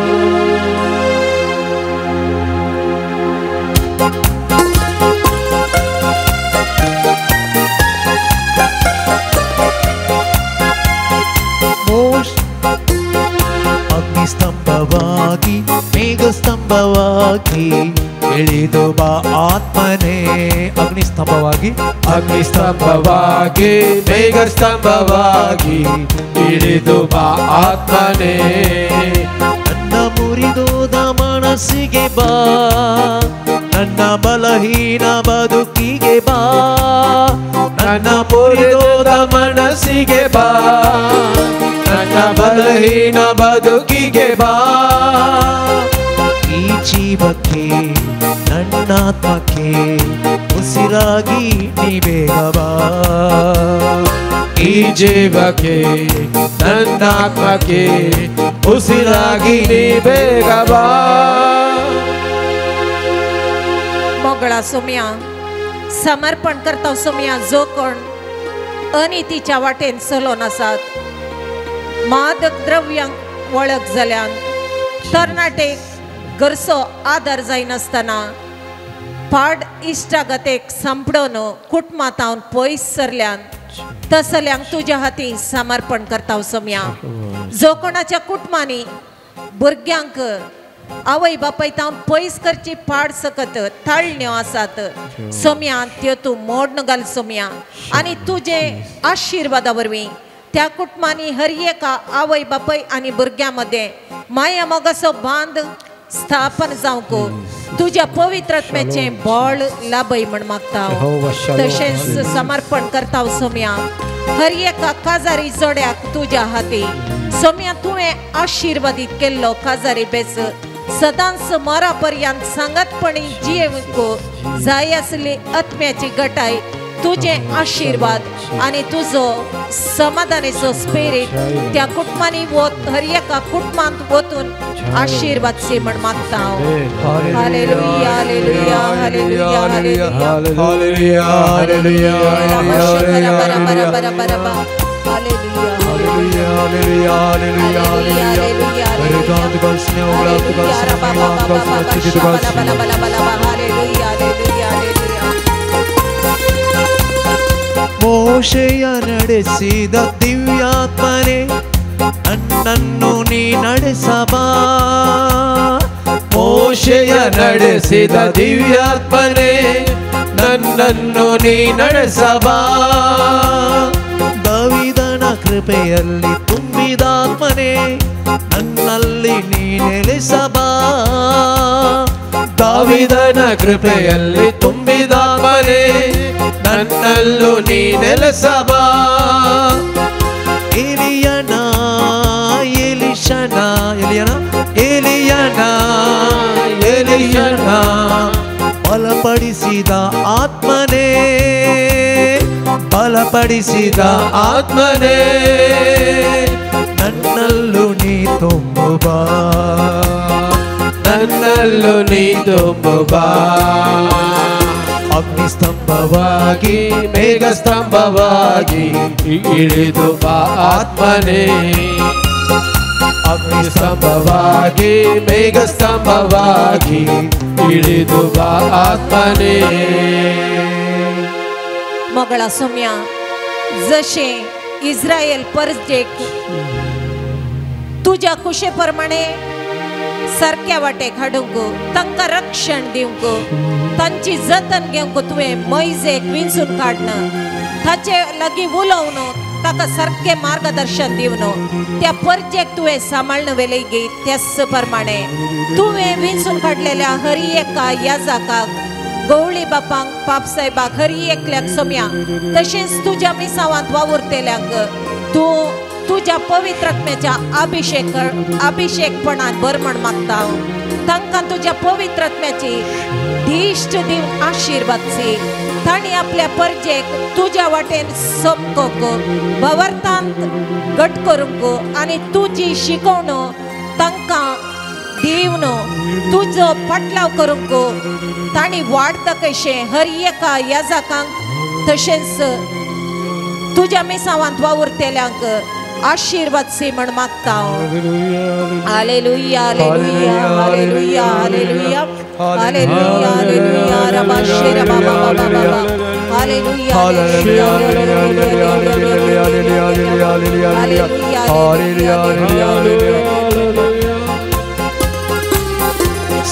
ಅಗ್ನಿಸ್ತಂಭವಾಗಿ ಮೇಘಸ್ತಂಭವಾಗಿ ಇಳಿದು ಬಾ ಆತ್ಮನೇ. ಅಗ್ನಿಸ್ತಂಭವಾಗಿ ಅಗ್ನಿಸ್ತಂಭವಾಗಿ ಮೇಘಸ್ತಂಭವಾಗಿ ಇಳಿದು ಬಾ ಆತ್ಮನೇ. ನನ್ನ ಮುರಿದೋದ ಮನಸ್ಸಿಗೆ ಬಾ, ನನ್ನ ಬಲಹೀನ ಬದುಕಿಗೆ ಬಾ, ನನ್ನ ಮುರಿದೋದ ಮನಸ್ಸಿಗೆ ಬಾ, ನನ್ನ ಬಲಹೀನ ಬದುಕಿಗೆ ಬಾ. ಈ ಜೀವಕ್ಕೆ ನನ್ನಾತ್ಮಕ್ಕೆ ಉಸಿರಾಗಿ ನೀ ಬೇಗ ಬಾ. ಈ ಜೀವಕ್ಕೆ ನನ್ನಾತ್ಮಕ್ಕೆ ಉಸಿರಾಗಿ ನೀ ಬೇಗ ಬಾ. मोगळा सोम्या समर्पण करता सोम्या जो कोण अनितीच्या वाटेन चलोन आसात, मादक द्रव्यांक वळख जाल्यान तरणाटे गरसो आदार जायनासतना पाड इश्टागतेक सांपडोन कुटुंबांत पयस सरल्यान तसल्यांक तुज्या हाती समर्पण करता सोम्या. जो कोणाच्या कुटुंबांनी भुरग्यांक आवय बापाय तावन पयस करची पाड सकत ताळण्यो आसात सोम्या त्यो तूं मोडन घाल सोम्या आनी तुजे आशिर्वादा वरवीं त्या कुटुंबांनी हर एका आवय बापाय आनी भुरग्यां मदें माया मोगाचो बांद स्थापन जावंक तुज्या पवित्र आत्म्याचें बळ लाभय म्हण मागता. तशेंच समर्पण करता सोम्या हर एका काजारी जोड्याक तुज्या हाती सोम्या. तुवें आशिर्वादीत केल्लो काजारी बेस सदांच मरा पर्यंत सांगातपणी जियेवंक जाय आसली आत्म्याची गटाय तुजे आशिर्वाद आनी तुजो समाधानाचो स्पिरीट त्या कुटुंबांनी वत हर एका कुटुंबांत वतून आशिर्वाद सी म्हण मागता. Hallelujah, hallelujah, hallelujah, hallelujah, hallelujah, hallelujah, hallelujah, hallelujah, hallelujah, hallelujah. ಮೋಶೆಯ ನಡೆಸಿದ ದಿವ್ಯಾತ್ಮನೇ ನನ್ನನ್ನು ನೀ ನಡೆಸಬಾ. ಮೋಶೆಯ ನಡೆಸಿದ ದಿವ್ಯಾತ್ಮನೇ ನನ್ನನ್ನು ನೀ ನಡೆಸಬಾ. ದಾವೀದನ ಕೃಪೆಯಲ್ಲಿ ತುಂಬಿದಾತ್ಮನೇ ನನ್ನಲ್ಲಿ ನೀ ನೆಲೆಸಬಾ. ದಾವೀದನ ಕೃಪೆಯಲ್ಲಿ ತುಂಬಿದಾತ್ಮನೇ ನನ್ನಲ್ಲೂ ನೀ ನೆಲೆಸಬಾ. ಎಲಿಯನ ಎಲಿಷನ ಎಲಿಯನ ಎಲಿಯನ ಎಲಿಷನ ಬಲಪಡಿಸಿದ ಆತ್ಮನೇ ಬಲಪಡಿಸಿದ ಆತ್ಮನೇ ನನ್ನಲ್ಲೂ ನೀ ತುಂಬು ಬಾ, ನನ್ನಲ್ಲೂ ನೀ ತುಂಬು ಬಾ. ಅಗ್ನಿಸ್ತಂಭವಾಗಿ ಮೇಘಸ್ತಂಭವಾಗಿ ಇಳಿದು ಬಾ ಆತ್ಮನೇ. ಅಗ್ನಿಸ್ತಂಭವಾಗಿ ಮೇಘಸ್ತಂಭವಾಗಿ ಇಳಿದು ಬಾ ಆತ್ಮನೇ. मगळा सोम्या जशें इस्रायल परजेक तुज्या कुशे प्रमाणे सारक्या वाटेक हाडूंक, तांकां रक्षण दिवंक, तांची जतन घेवंक तुवें मैजेक विंचून काडन, ताचे लागीं उलोवन ताका सारकें मार्गदर्शन दिवन त्या परजेक तुवें सांबाळन वेले गी. त्याच प्रमाणे तुवें विंचून काडलेल्या हर एका याजाकाक, गवळी बापांक, पापसाहेबाक, हर एकल्याक सोम्या, तशेंच तुज्या मिसावांत वावुरतेल्यांक तूं तुज्या पवित्र आत्म्याच्या अभिषेकपणान भर म्हण मागता. तांकां तुज्या पवित्र आत्म्याची दिश्ट दिवन आशिर्वादची. तांणी आपल्या परजेक तुज्या वाटेन सोमकोक, भवर्थांत घट करूंक आनी तुजी शिकवण तांकां दिवन तुजो पाटलाव करूंक तांणी वाडता कशें हर एका याजाकांक तशेंच तुज्या मिसावांत वावुरतेल्यांक आशीर्वाद सी म्हण मागता. Hallelujah, hallelujah, hallelujah, hallelujah, hallelujah, hallelujah, रबा शेरा बाबा बाबा बाबा. Hallelujah, hallelujah, hallelujah, hallelujah.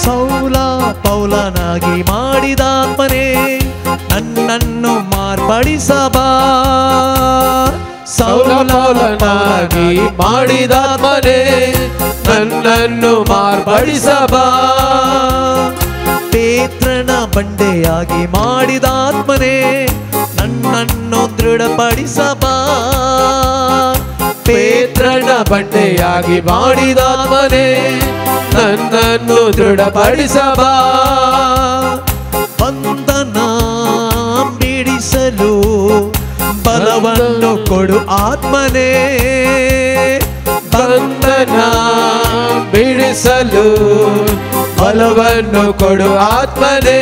ಸೌಲ ಪೌಲನಾಗಿ ಮಾಡಿದಾತ್ಮನೇ ನನ್ನನ್ನು ಮಾರ್ಪಡಿಸಬಾ. ಸೌಲ ಪೌಲನಾಗಿ ಮಾಡಿದಾತ್ಮನೇ ನನ್ನನ್ನು ಮಾರ್ಪಡಿಸಬಾ. ಪೇತ್ರನ ಬಂಡೆಯಾಗಿ ಮಾಡಿದಾತ್ಮನೇ ನನ್ನನ್ನು ದೃಢಪಡಿಸಬಾ. ಪೇತ್ರನ ಬಂಡೆಯಾಗಿ ಮಾಡಿದಾತ್ಮನೇ ನನ್ನನ್ನು ದೃಢಪಡಿಸಬಾ. ಬಂಧನ ಬಿಡಿಸಲು ಬಲವನ್ನು ಕೊಡು ಆತ್ಮನೇ. ಬಂಧನ ಬಿಡಿಸಲು ಬಲವನ್ನು ಕೊಡು ಆತ್ಮನೇ.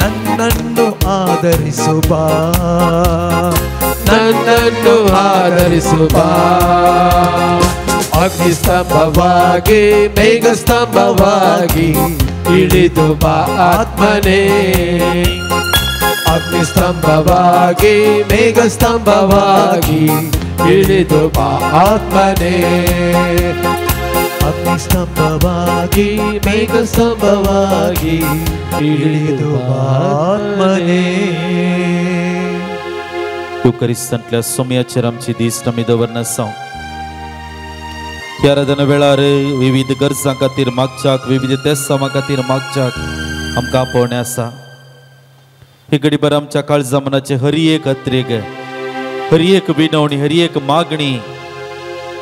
ನನ್ನನ್ನು ಆದರಿಸುಬಾ, ನನ್ನನ್ನು ಆದರಿಸುಬಾ. ಅಗ್ನಿಸ್ತಂಭವಾಗಿ ಮೇಘಸ್ತಂಭವಾಗಿ ಇಳಿದು ಬಾ ಆತ್ಮನೇ. ಅಗ್ನಿಸ್ತಂಭವಾಗಿ ಮೇಘಸ್ತಂಭವಾಗಿ ಇಳಿದು ಬಾ ಆತ್ಮನೇ. ಅಗ್ನಿಸ್ತಂಭವಾಗಿ ಮೇಘಸ್ತಂಭವಾಗಿ ಇಳಿದು ಬಾ ಆತ್ಮನೇ. युकरिस्तांतल्या सोम्याचेर आमची दीस आमी दवरना आसा. ह्या आराधना वेळार विविध गरजां खातीर मागच्याक, विविध तेसां खातीर मागच्याक आमकां आपोवणें आसा. ही घडीभर आमच्या काळजा मनाचे हर एक अत्रेग, हर एक विनवणी, हर एक मागणी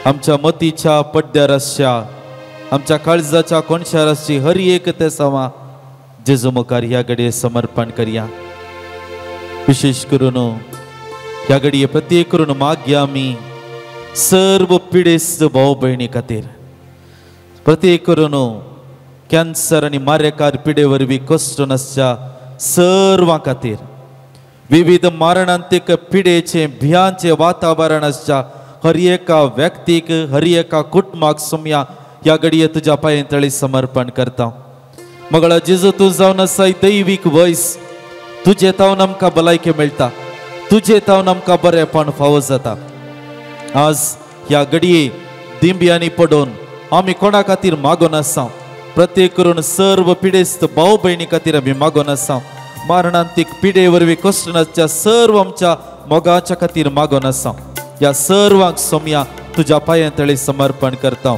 आमच्या मतीच्या पड्ड्यार आसच्या, आमच्या काळजाच्या कोणशार आसची हर एक तेसांवां जेजू मुखार ह्या घडये समर्पण करया. विशेष करून ह्या घडये प्रत्येक करून मागया आमी सर्व पिडेस्त भाव भयणी खातीर, प्रत्येक करून कॅन्सर आनी मारेकार पिडे वरवीं कश्ट नासच्या सर्वां खातीर, विविध मारणांतीक पिडेचें भियांचें वातावरण आसच्या हर एका व्यक्तीक, हर एका कुटुंबाक सोम्या ह्या घडये तुज्या पांये तळी समर्पण करता. मगळा जेजू तूं जावन आसाय दैवीक वयस, तुजे तावन आमकां भलायकी मेळटा, तुजे तावन आमकां बरेंपण फावो जाता. आज ह्या घडये दिंब्यांनी पडून आमी कोणा खातीर मागून आसा, प्रत्येक करून सर्व पिडेस्त भाव भयणी खातीर आमी मागून आसा. मारणांतीक पिडे वरवीं कश्ट नासच्या सर्व आमच्या मोगाच्या खातीर मागून आसा. ह्या सर्वांक सोम्या तुज्या पांयां तळी समर्पण करता.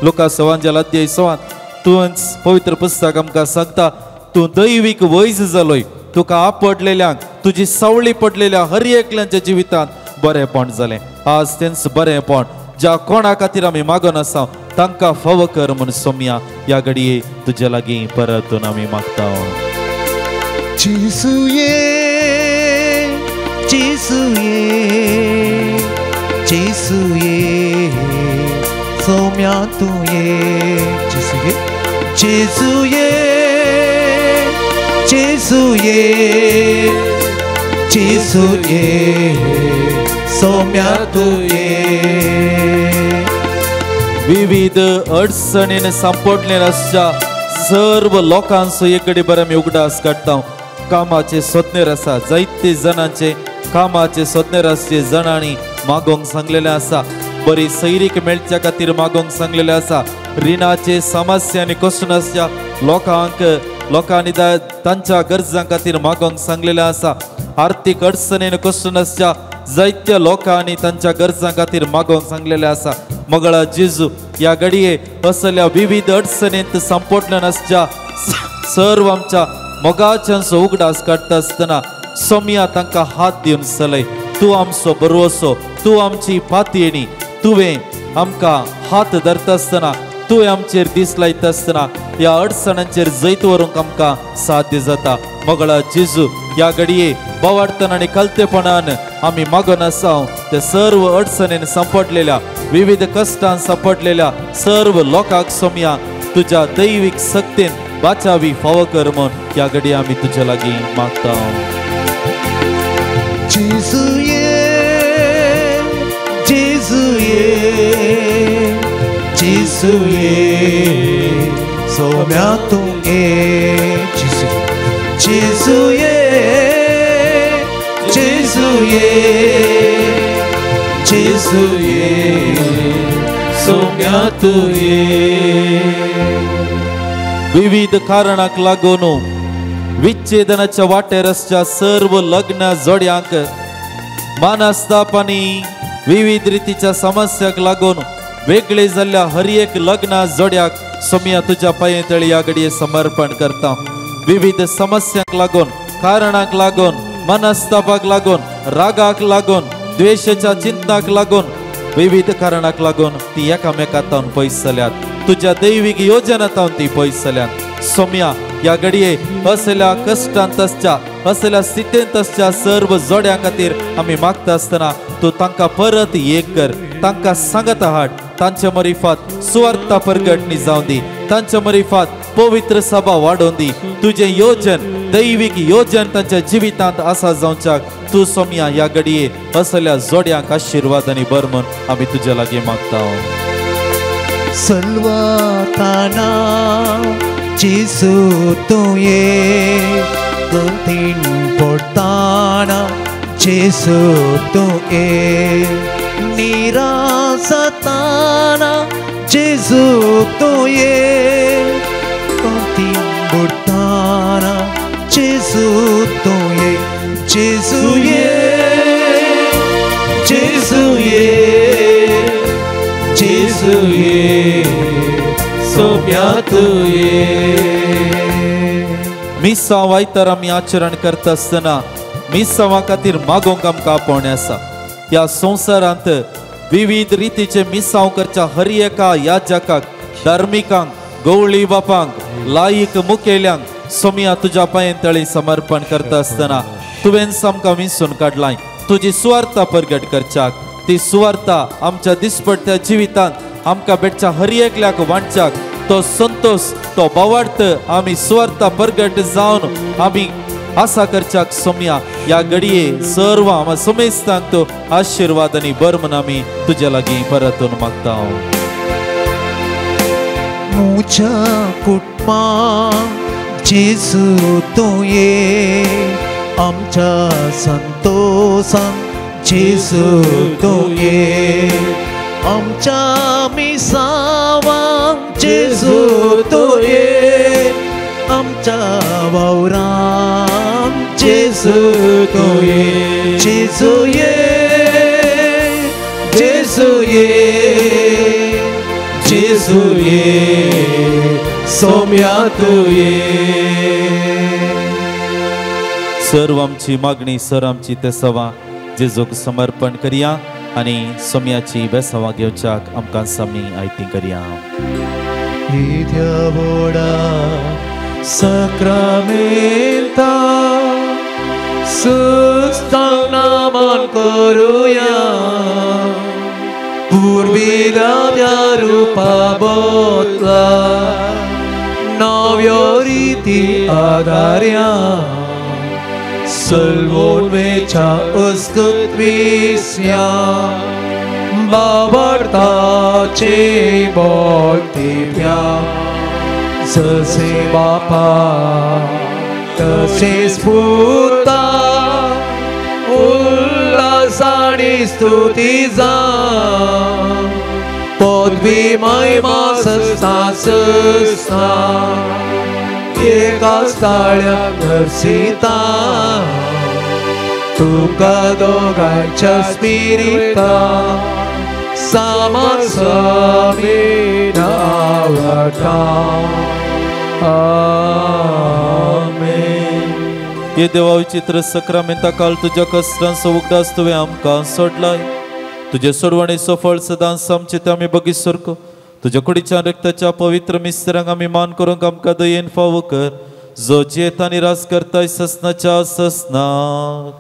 लोका सवांजल अध्याय 6 तूंच पवित्र पुस्तक आमकां सांगता, तूं दैवीक वैज जालोय, तुका आपडलेल्यांक, तुजी सावळी पडलेल्या हर एकल्यांच्या जिवितांत बरेंपण जालें. आज तेंच बरेंपण ज्या कोणा खातीर आमी मागून आसा तांकां फावो कर म्हूण सोम्या ह्या घडये तुज्या लागीं परतून आमी मागता. जेजूये, जेजूये, जेजूये, सोम्या तुये. जेजूये, जेजूये, जेजूये, जेजूये, सोम्या तुये. विविध अडचणीन सांपडलें आसच्या सर्व लोकांचो एक कडे बरें आमी उगडास काडटा. कामाचे सोदनेर आसा, जायते जाणांचे कामाचे सोदनेर आसचे जाणांनी मागोंक सांगलेलें आसा. बरी सैरीक मेळच्या खातीर मागोंक सांगलेलें आसा. रिणाचे समस्या आनी कश्ट लोकांक लोकांनी तांच्या गरजां खातीर मागोंक सांगलेलें आसा. आर्थीक अडचणेन कश्ट नासच्या जायत्या लोकांनी तांच्या गरजां खातीर मागोंक सांगलेलें आसा. मगळा जेजू ह्या घडये असल्या विविध अडचणेंत सांपडले नासच्या सर्व आमच्या मोगाच्यांचो उगडास काडटा आसतना सोमया तांकां हात दिवन चलय. तूं आमचो बरवसो, तूं आमची पातयेणी, तुवें आमकां हात धरता आसतना, तुवें आमचेर दीस लायता आसतना ह्या अडचणांचेर जैत व्हरूंक आमकां साध्य जाता. मगळा जेजू ह्या घडये बोवाडटना आनी कलतेपणान आमी मागून आसा ते सर्व अडचणेन सांपडलेल्या विविध कश्टान सांपडलेल्या सर्व लोकांक सोमया तुज्या दैवीक शक्तीन बाचावी फावो कर म्हूण ह्या घडये आमी तुज्या लागीं मागता. जेजू ये, जेजू ये, जेजू ये, सोम्या तूं ये. जेजू ये, जेजू ये, जेजू ये, सोम्या तूं ये. विविध कारणाक लागून विच्छेदनाच्या वाटेर आसच्या सर्व लग्न जोड्यांक मानस्ताप आनी विविध रितीच्या समस्याक लागून वेगळे जाल्ल्या हर एक लग्न जोड्याक सोमया तुज्या पांये तळी ह्या घडये समर्पण करता. विविध समस्यांक लागून, कारणाक लागून, मनस्तापाक लागून, रागाक लागून, द्वेशाच्या चिंतनाक लागून, विविध कारणाक लागून ती एकामेका तावन पयस जाल्यात. तुज्या दैवीक योजना तावन ती पयस जाल्यात. सोमया ह्या घडये असल्या कश्टांत आसच्या असल्या स्थितींत आसच्या सर्व जोड्यां खातीर आमी मागता आसतना तूं तांकां परत एक कर, तांकां सांगत हाड, तांच्या मरिफात सुवार्था परगटणी जावं दी, तांच्या मरिफात पवित्र सभा वाडोवन दी. तुजें योजन दैवीक योजन तांच्या जिवितांत आसा जावच्याक तूं सोमया ह्या घडये असल्या जोड्यांक आशिर्वाद आनी बर म्हूण आमी तुज्या लागीं मागता. सलवाताना जेजू तूं ये, गतीन पडटाना जेजू तूं ये, निरासताना जेजू तूं ये, गतीन पडटाना जेजू तूं ये. जेजू ये, जेजू ये, जेजू ये, सोम्या तूं ये. मिसांव आयतार आमी आचरण करता आसतना मिसांवा खातीर मागोवंक आमकां आपोवणें आसा. ह्या संवसारांत विविध रितीचे मिसांव करच्या हर एका याजकाक, धार्मिकांक, गवळी बापांक, लायक मुखेल्यांक सोमया तुज्या पांये तळी समर्पण करता आसतना तुवें आमकां विंचून काडलाय तुजी सुवार्ता परगट करच्याक. ती सुवार्ता आमच्या दिसपडत्या जिवितांत आमकां भेटच्या हर एकल्याक वांटच्याक तो संतोष, तो भावार्थ आमी सुवार्ता परगट जावन आमी आसा करच्याक सोमया ह्या घडये सर्व आमा समेस्तांक तो आशिर्वाद आनी बर म्हूण आमी तुज्या लागीं परतून मागता. म्हज्या कुटुंबाक जेजू तूं ये, आमच्या संतोषांक जेजू तूं ये, आमच्या मिसावांक जेजू तूं ये, आमच्या वावरांक जेजू तूं ये. जेजू ये, जेजू ये, जेजू ये, सोम्या तूं ये. सर्व आमची मागणी, सर आमची तेसवा जेजूक समर्पण करया आनी सोम्याची बेसवा घेवच्याक आमकां सामी आयती करया. इत्या व्हडा सक्रामेंता सुस्तांक नमन करुया, पुर्विल्या त्या रुपा बदला नव्यो रिती आदार्या, सलवोन वेच्या अस्कत विस्या बाबडताचे बोलते प्या, जसे बापा तसेच पुता उल्हास नितळसाणी स्तुती जावं पदवी महिमा सस्ना सस्ना एका ताळ्या नरसिता तुका दोगांच्या स्पिरिता सामा नावाटा. आमेन. हे देवा विचित्र सक्रामेंता काल तुज्या कश्टांचो उगडास तुवें आमकां सोडलाय. तुजे सोडवणेचो फळ सदांच आमचे ते आमी बगीत सारको तुज्या कुडीच्या रक्ताच्या पवित्र मिस्त्रांक आमी मान करूंक आमकां दयेन फावो कर, जो जियेता आनी राज करताय ससनाच्या ससनाक.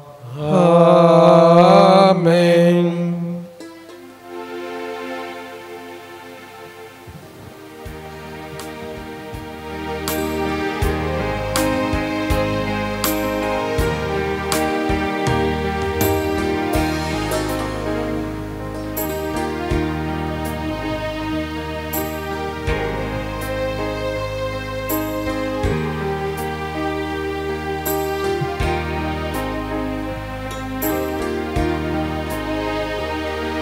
आमेन.